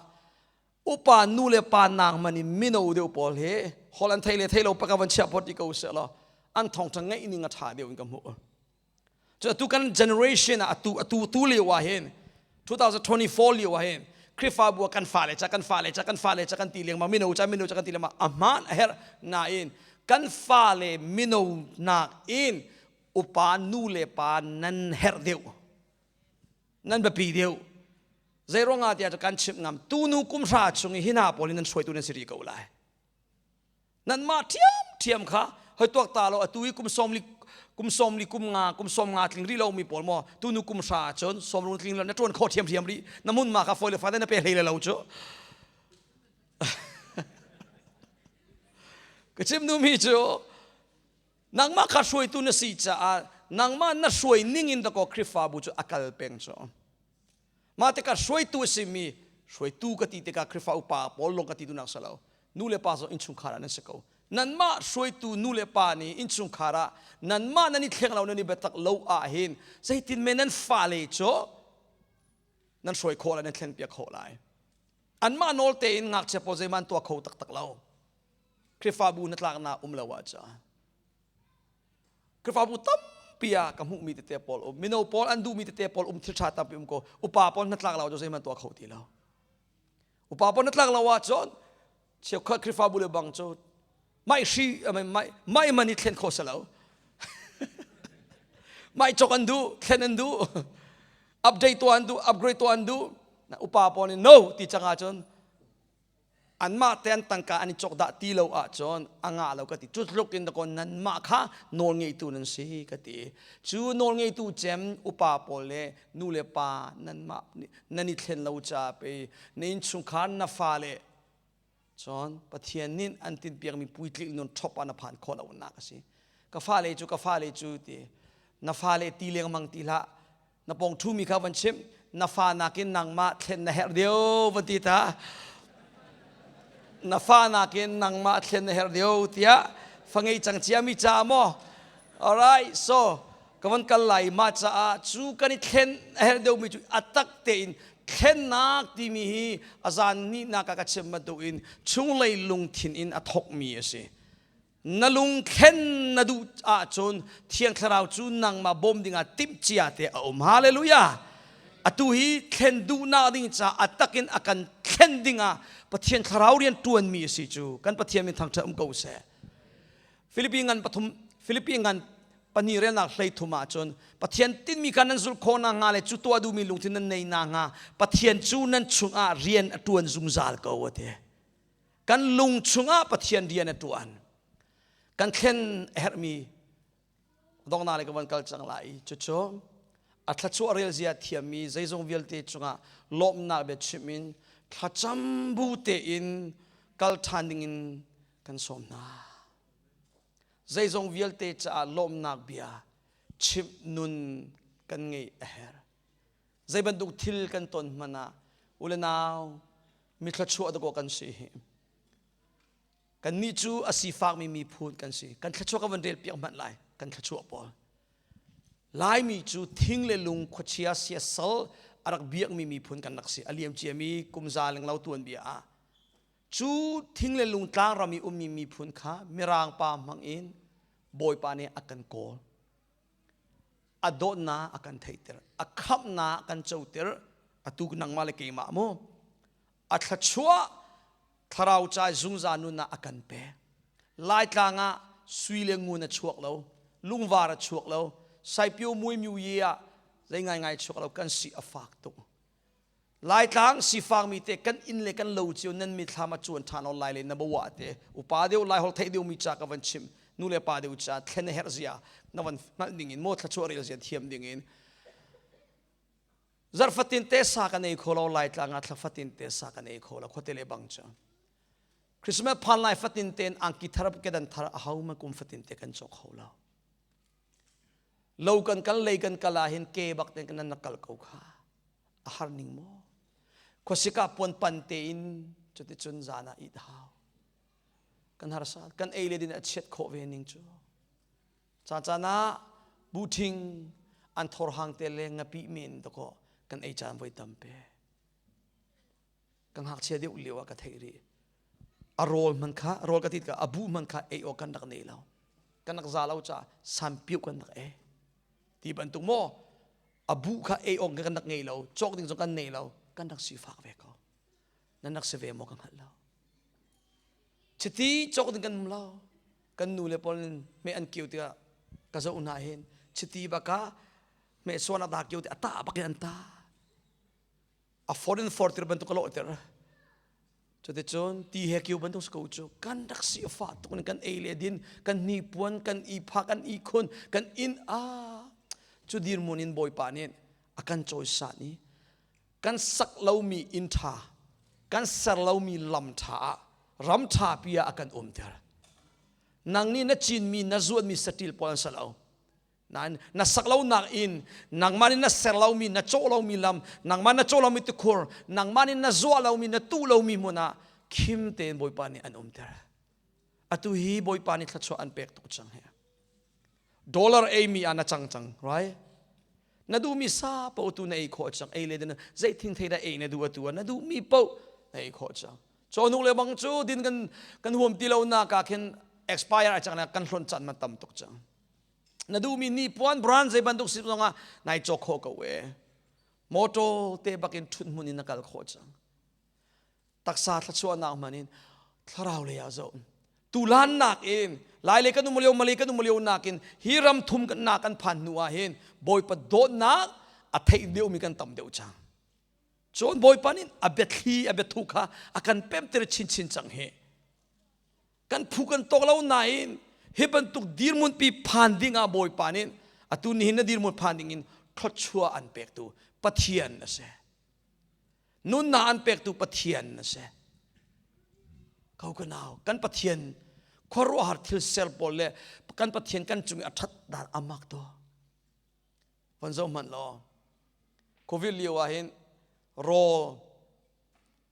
upa nu le pa nang man in mino deuh pawl hi hol an thei le thei lo paka van chia pot ti ko seh law an thawngtha ngeih ning a tha deuh in ka hmuh cu atu kan generation ah atu atu tu lio ah hin 2024 lio ah hin Khrihfabu ah kan fale ca kan fale ca kan fale ca kan ti lengmang mino ca mino ca kan ti lengmang a hmaan a herh nain kan fale mino nak in upa nu le pa nan herh deuh nan biapi deuh zei ruangah tiah kan chimh ngam tunu kum hra chung i hi hna pawl in nan hruaitu nan si rih ko lai nanmah ṭhiamṭhiam kha hoi tuak ta lo atu i kum sawmli kum sawmli kum nga kum sawm nga tling rih lomi pawl maw tunu kum hra ahcun sawm rung tling lo na ṭuan kho ṭhiamṭhiam rih na mun ma kha fawi le fate na pe hlei le lo cu ka chim duhmi cu Nangmah kha hruaitu na si caah nangmah na hruai ning in dakaw Khrihfabu cu a kal peng cu. Mah tikah hruaitu a simi hruaitu ka ti tikah Khrihfa upa pawl lawng ka ti duhnak si lo. Nu le pa zong innchungkhar ah nan si ko. Nanmah hruaitu nu le pa nih innchungkhar ah nanmah nan i thleng lo nan i biatak lo ahhin zeitin men nan fale cu nan hruai khawh lai nan thlen piak khawh lai. Anmah nawl tein ngakchia pawl zeihmanh tuah kho taktak lo. Khrihfabu na tlaknak um lo ahcun Khrihfabu tampi ah ka hmuhmi tete pawl um mino pawl an duhmi tete pawl um thil ṭha tampi um ko upa pawl hnatlak lo cu zeihmanh tuah kho ti lo upa pawl hnatlak lo ahcun cheukhat Khrihfabu le bang cu mai hri mai mai man i thlen kho si lo mai cawk an duh thlen an duh update tuah an duh upgrade tuah an duh upa pawl nih no ti cang ahcun Anmah te an tangka an i cawk dah ti lo ahcun a ngah lo ka ti. Cu tluk in dakaw nanmah kha nawlngeitu nan si ka ti. Cu nawlngeitu cem upa pawl le nu le pa nanmah nan i thlen lo caah pei na innchungkhar na fale cun Pathian nih an tinhpiakmi puitling nun ṭhop ah na phan khawh lonak a si. Ka fale cu ka fale cu ti na fale ti lengmang ti hlah na pawng ṭhumi kha van chimh na fa nakin nangmah thlen na herh deuh van ti ta. Na fa nakin nangmah thlen na herh deuh tiah fa ngei cang ciami caah maw? Alright, so ka van kal lai mah caah cu kan i thlen a herh deuhmi cu a tak tein thlennak timi hi a zan nihnak ah ka chim bantukin chunglei lungthin in a thawkmi a si. Na lungthlen na duh ahcun Thiang Thlarau cu nangmah bawm dingah timhcia te a um. Hallelujah! Atu hi thlen duhnak ding caah a takin a kan thlen dingah Pathian Thlarau rian ṭuanmi a si cu kan Pathian min thangṭhat um ko seh. Filipi ngan pathum Filipi ngan pahnih relnak 13 ahcun Pathian tinhmi kha nan zulh khawh nakhnga le cu tuah duhmi lungthin nan nei nakhnga Pathian cu nan chungah rian a ṭuan zungzal ko a ti. Kan lung chungah Pathian rian a ṭuan. Kan thlen a herhmi donghnak le ka van kal cang lai. Cucu a thluachuah relzia thiammi zeizong vialte cungah lawmhnak bia chim in thlacam bu tein kal ṭhan dingin kan sawm hna. Zeizong vialte caah lawmhnak bia chimh nun kan ngeih a herh. Zei bantuk thil kan ton hmanh ah u le nau mi thluachuah dakaw kan si hi. Kannih cu a sifakmi miphun kan si. Kan thluachuah ka van rel piak hmanh lai. Kan thluachuah pawl. Laimi cu thing le lung khuachia siasal a rak biakmi miphun kan rak si. A liam ciami kum za lenglo tuanbia ah. Cu thing le lung tlang ram i ummi miphun kha Mirang pa hmang in Bawipa nih a kan kawl. A dawtnak a kan theihter a khamhnak a kan coter. Atu nangmah le keimah mu a thluachuah thlarau ca zungzal nunnak a kan pek. Laitlang ah sui le ngun a chuak lo, lungvar a chuak lo, saipio mui miu ye ah zei ngaingai chuak lo, kan si a fak tuk. Laitlang sifakmi te kan inn le kan lo cio nan mithlam a cuan ṭhan ol lai le na bawa te upa deuh lai hol theih deuhmi ca ka van chim nu le pa deuh ca thlen a herh zia na van hngalh ding in maw thluachuah rel zia thiam ding in zarfatin te sa kan ei kho lo. Laitlang ah thlafatin te sa kan ei kho lo, khuate le bang cu Christmas phan lai fatin ten angki thar kedan thar a hau ma kum fatin te kan cawk kho lo. Lo kan kal lei kan kal ah hin ke bak ten kan na kal ko kha a har ning maw khuasik ah puan pan tein cuticun zan ah it hau kan harsa kan ei le din a chiat khawh ve ning cu ca caan ah buṭhing an thor hang te le ngapi men dakaw kan ei caan voi tampe. Ka ngakchia deuh lio ah ka theih rih, a rawl hman kha rawl ka ti ka a bu hman kha ei awk kan rak nei lo, kan rak za lo caah sanpiu kan rak ei ti bantuk maw a bu kha ei awk kan rak ngei lo, cawk ding zong kan nei lo, kan rak sifak ve ko. Nan rak si ve maw ka hngalh lo. Chiti cawk ding kan um lo. Kan nu le pawl me an kiu tikah ka zoh hna hin chiti baka me suan a da kiu ti a ta bak in an ta a foreign for tir bantuk ka lawhter. Cuticun ti he kiu bantuk si ko cu kan rak si a fah tuk in kan ei le din kan hnipuan kan i pha kan i khun kan inn a cu dirmun in Bawipa nih a kan cawisan i kan sak lomi inn ṭha kan ser lomi lam ṭha ah ram ṭha pi ah a kan umter. Nang nih na cinmi na zuatmi saṭil pawl an si lo. Nain na sak lonak in nangmah nih na ser lomi na cawh lomi lam nangmah na cawh lomi tikhur nangmah nih na zuah lomi na tuh lomi hmun ah khim tein Bawipa nih an umter. Atu hi Bawipa nih thluachuah an pek tuk cang hi. Dollar ei mi ah na cang cang, right? Na duhmi sa paoh tu na ei khawh cang. Ei le din zei thing thei dah ei na duh atu ah na duhmi paoh na ei khawh cang. Cawhnuk le bang cu din kan kan huam ti lo nak ah khin expire ai cang le kan hlonh caan man tam tuk cang. Na duhmi ni puan brand zei bantuk si zongah nai cawk khawh ko e. Motor te bakin ṭhut hmun in na kal khawh cang. Taksa thluachuahnak hman in thlarau lei ah zoh tulan nak in lai le kan um lio Malay kan um lio nakin hi ram thum kan na kan phan hnu ah hin Bawipa dawtnak a theih deuhmi kan tam deuh cang. Cun Bawipa nih a biathli a biathu kha a kan pemter chinchin cang hi. Kan phu kan tawk lo nain hi bantuk dirhmun pi phan ding ah Bawipa nih atu nihin na dirhmun phan ding in thluachuah an pektu Pathian a si. Nunnak an pektu Pathian a si. Ko ka nau, kan Pathian khuaruahhar thil ser pawl le kan Pathian kan cung i a ṭhat dan amak to. Von zoh hmanh law, Covid lio ah hin rawl.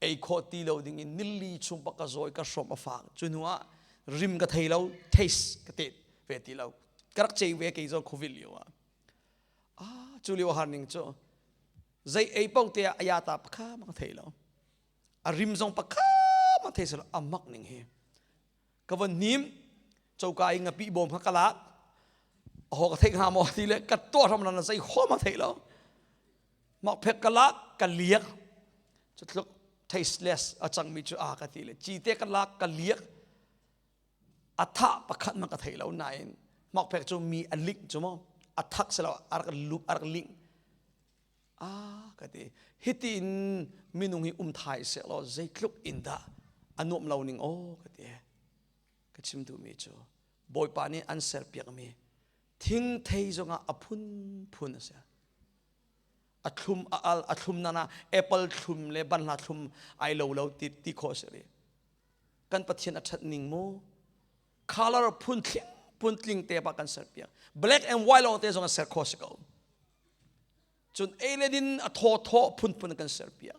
Ei khawh ti lo ding in nili chung pak ka zawi ka hrawm a fak. Cu hnu ah rim ka thei lo, taste ka te ve ti lo. Ka rak cei ve kei zong COVID lio ah. Ah, cu lio har ning cu zei ei paoh te ah a ya ta pakha ma ka thei lo. A rim zong pakha ma thei selo a mak ning hi. Ka von hnim coka i ngapih bawm kha ka lak. A ho ka theih hnga maw ti le ka tuah hram na zei ho ma thei lo. Mokphek ka lak ka liak. Cu tluk tasteless a cangmi cu a ka ti le cite ka lak ka liak. A tha pakhat man ka thei lo nain mokphek cu mi a ling cu maw a thak si lo a rak lup a rak ling. Ah ka ti. Hiti in minung hi um thai seh law zeitluk in dah a nuam lo ning aw ka ti. Ka chim duhmi cu Bawipa nih an serpiakmi thingthei zongah a phunphun a si. A thlum a al a thlum nana apple thlum le banhla thlum ai lo lo ti ti khawh a si rih. Kan Pathian a ṭhat ning mu. Color phun thling phun tling te ba kan serpiak. Black and white lawng te zong a ser khawh si ko. Cun ei le din a thaw thaw phunphun kan serpiak.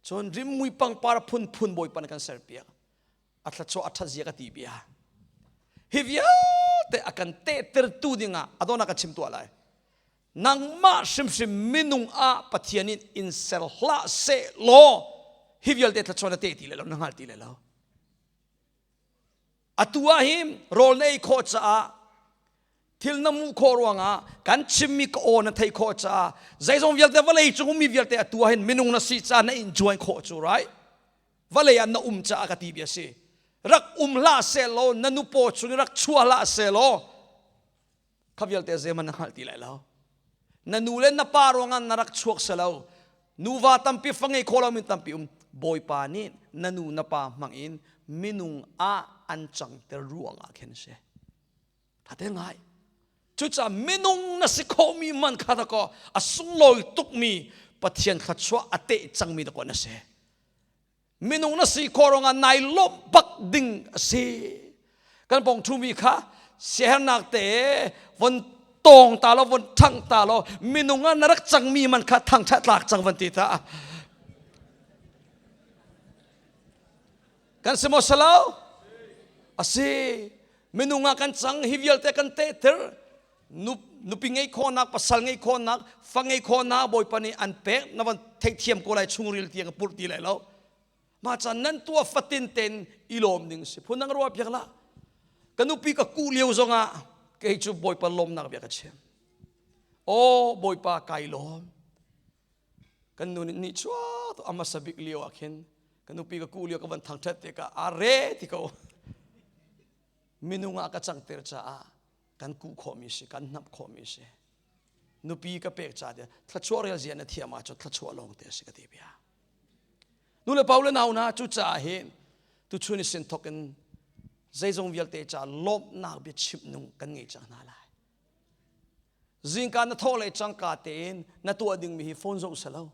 Cun rimmui pangpar phunphun Bawipa kan serpiak. A thluachuah a ṭhat zia ka ti bia. Hi vialte a kan tehtertu dingah a dawnak ka chim tuah lai. Nangmah hrimhrim minung ah Pathian in in ser hlah seh law hi vialte thluachuah na teh ti le lo na hngal ti le lo. Atu ah hin rawl na ei khawh caah thil na hmuh khawh ruangah kan chimmi ka aw na theih khawh caah zeizong vialte vawlei cung ummi vialte atu ah hin minung na si caah na enjoy khawh cu right? Vawlei ah na um caah ka ti bia si. Rak um hlah seh law na nupaw chung rak chuah hlah seh law kha vialte zeihmanh na hngalh ti lai lo. Na nu le na pa ruangah na rak chuak si lo. Nuva tampi fa ngei kho lomi tampi um. Bawipa nih na nu na pa hmang in minung ah an cangter ruangah khin a si. Ṭha ngai. Cucaah minung na si khomi man kha dakaw a sunglawi tukmi Pathian thluachuah a teh cangmi dakaw na si. Minung na si khawh ruangah nai lawmh bak ding a si. Kan pong ṭhumi kha siahernak te von tawng ta law von ṭhang ta law minung ah na rak cangmi man kha thangṭhat tlak cang van ti ta. Kan si maw salo? A si. Minung ah kan cang hi vialte kan tehter. Nupi ngei khawhnak, pasal ngei khawhnak, fa ngei khawhnak Bawipa nih an pek na van theihthiam ko lai chungril tiang purh ti lai lo. Mah caan nan tuah fatin ten i lawm ding si. Phun dang ruah piak lah. Ka nupi ka kuh lio zongah kei cu Bawipa lawmnak bia ka chim. Aw Bawipa kai lawm. Kan nu nih ni chuak a hmasa bik lio ah khin ka nupi ka kuh lio ka van thangṭhat tikah a re ti ko. Minung ah ka cangter caah kan kuh khawhmi si, kan hnamh khawhmi si. Nupi ka pek ca tiah thluachuah rel zia na thiam ahcun thluachuah lawng te a si ka ti bia. Nu le pa le nau hna cucaah hin tuchun i sin thawk in zeizong vialte ca lawmhnak bia chimh nung kan ngei cang hna lai. Zingka na thawh le cangka tein na tuah dingmi hi phone zoh selo.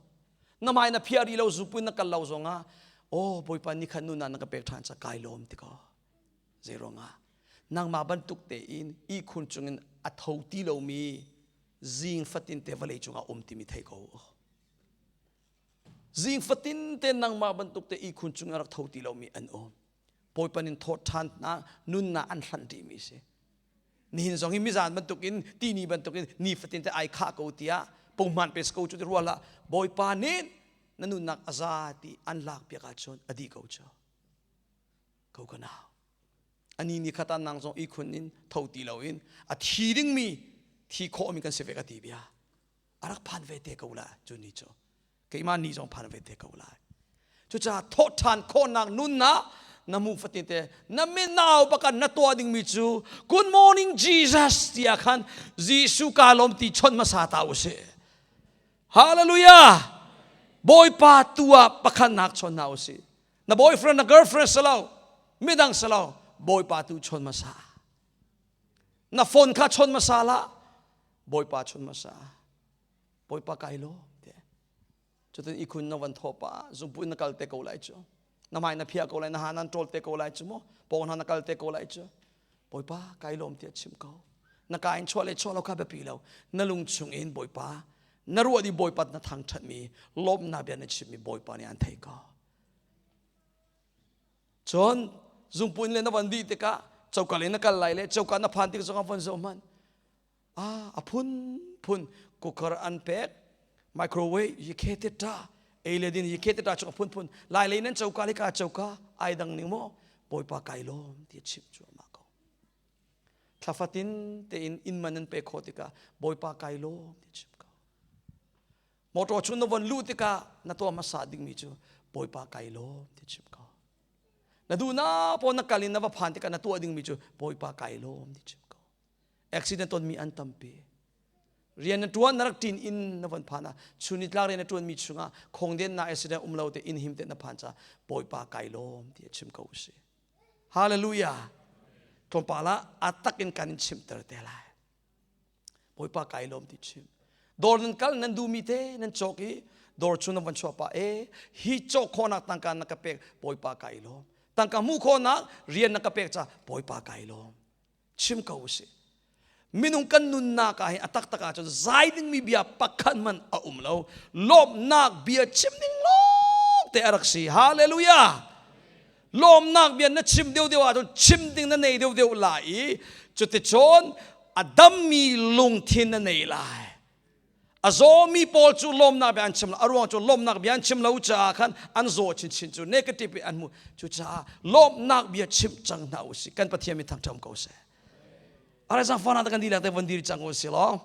Na hmai na phiah rih lo zupun na kal lo zongah oh Bawipa ni khat nuna na ka pek ṭhan ca kai lawm ti ko. Zei ruangah nangmah bantuk tein ihkhun cungin a tho ti lomi zing fatin te vawlei cungah um timi thei ko. Zing fatin te nangmah bantuk te ihkhun cungin a rak tho ti lomi an um. Bawipa nin thawt ṭhan na nunnak an hlanh rihmi si. Nihin zong hi mizan bantukin tini bantukin nifatin te ai khah ko tiah punghman pe ko cu ti ruah hlah. Bawipa nih na nunnak a za ti an lak piak ahcun a dih ko cu. Ko ka nau. Ani ni khata nang zong ihkhun in tho ti loin a thi dingmi thi khawhmi kan si ve ka ti bia. A rak phan ve te ko la cu ni cu. Keimah ni zong phan ve te ko lai. Cucaah thawhṭhan khawhnak nunnak na mu fatin te na minau bakan na tuah dingmi cu good morning Jesus tiah khan Jesuh ka lawm ti chawnh hmasa ta usih. Hallelujah! Bawipa tu ah pakhatnak chawn hna usih. Na boyfriend na girlfriend si lo, midang si lo, Bawipa tu chawn hmasa. Na phone kha chawn hmasa la, Bawipa chawn hmasa. Bawipa kai lawm te. Cutin ikhun na van thawh pah zungpu in na kal te ko lai cu. Na hmai na phiah ko lai, na ha nan ṭawl te ko lai cu mu. Pawng hna na kal te ko lai cu. Bawipa kai lawm tiah chim ko. Na ka in chuah le chuah lo kha biapi lo. Na lung chung in Bawipa. Na ruah di Bawipa na thangṭhatmi lawmhnak bia na chimmi Bawipa nih an theih ko. Cun zungpun le na van dih tikah coka le na kal lai le coka na phan tik zongah von zoh hmanh. Ah, a phun phun cooker an pek microwave yikhe te ta ei le din yikhe te ta chung a phun phun lai lei nan coka le ka coka ai dang ning maw Bawipa kai lawm ti chim cuahmah ko. Thlafatin tein inn man nan pe khawh tikah Bawipa kai lawm ti chim ko. Motor chung na von luh tikah na tuah hmasa dingmi cu Bawipa kai lawm ti chim ko. Na duh na pawn na kal in na va phan tikah na tuah dingmi cu Bawipa kai lawm ti chim ko. Accident tonmi an tampi. Rian na tuan na rak ṭin in na von phan ah chun nitlak rian na ṭuanmi chungah khongden na accident um lo te inn him te na phan ca Bawipa kai lawm ti a chim ko si. Hallelujah. Tlawmpal ah a tak in kan in chimter te lai. Bawipa kai lawm ti chim. Dawr nan kal nan duhmi te nan cawk i dawr chung nan van chuah pah e hi cawk khawhnak tangka na ka pek Bawipa kai lawm. Tangka hmuh khawhnak rian na ka pek ca Bawipa kai lawm. Chim ko usih. Minung kan nunnak ah hin a taktak ahcun zai dingmi bia pakhat hmanh a um lo. Lawmhnak bia chim ding lawng te a rak si. Hallelujah! Lawmnak bia na chim deuhdeuh ahcun chim ding na nei deuhdeuh lai i cuticun a dammi lungthin na nei lai. A zawmi pawl cu lawmnak bia an chim lo. A ruang cu lawmnak bia an chim lo caah khan an zaw chinchin cu negative in an hmu. Cucaah lawmnak bia chim cang hna usih. Kan Pathian mi thangṭhat ko seh. Arai zangfahnak kan dihlak te von dir cang usih law.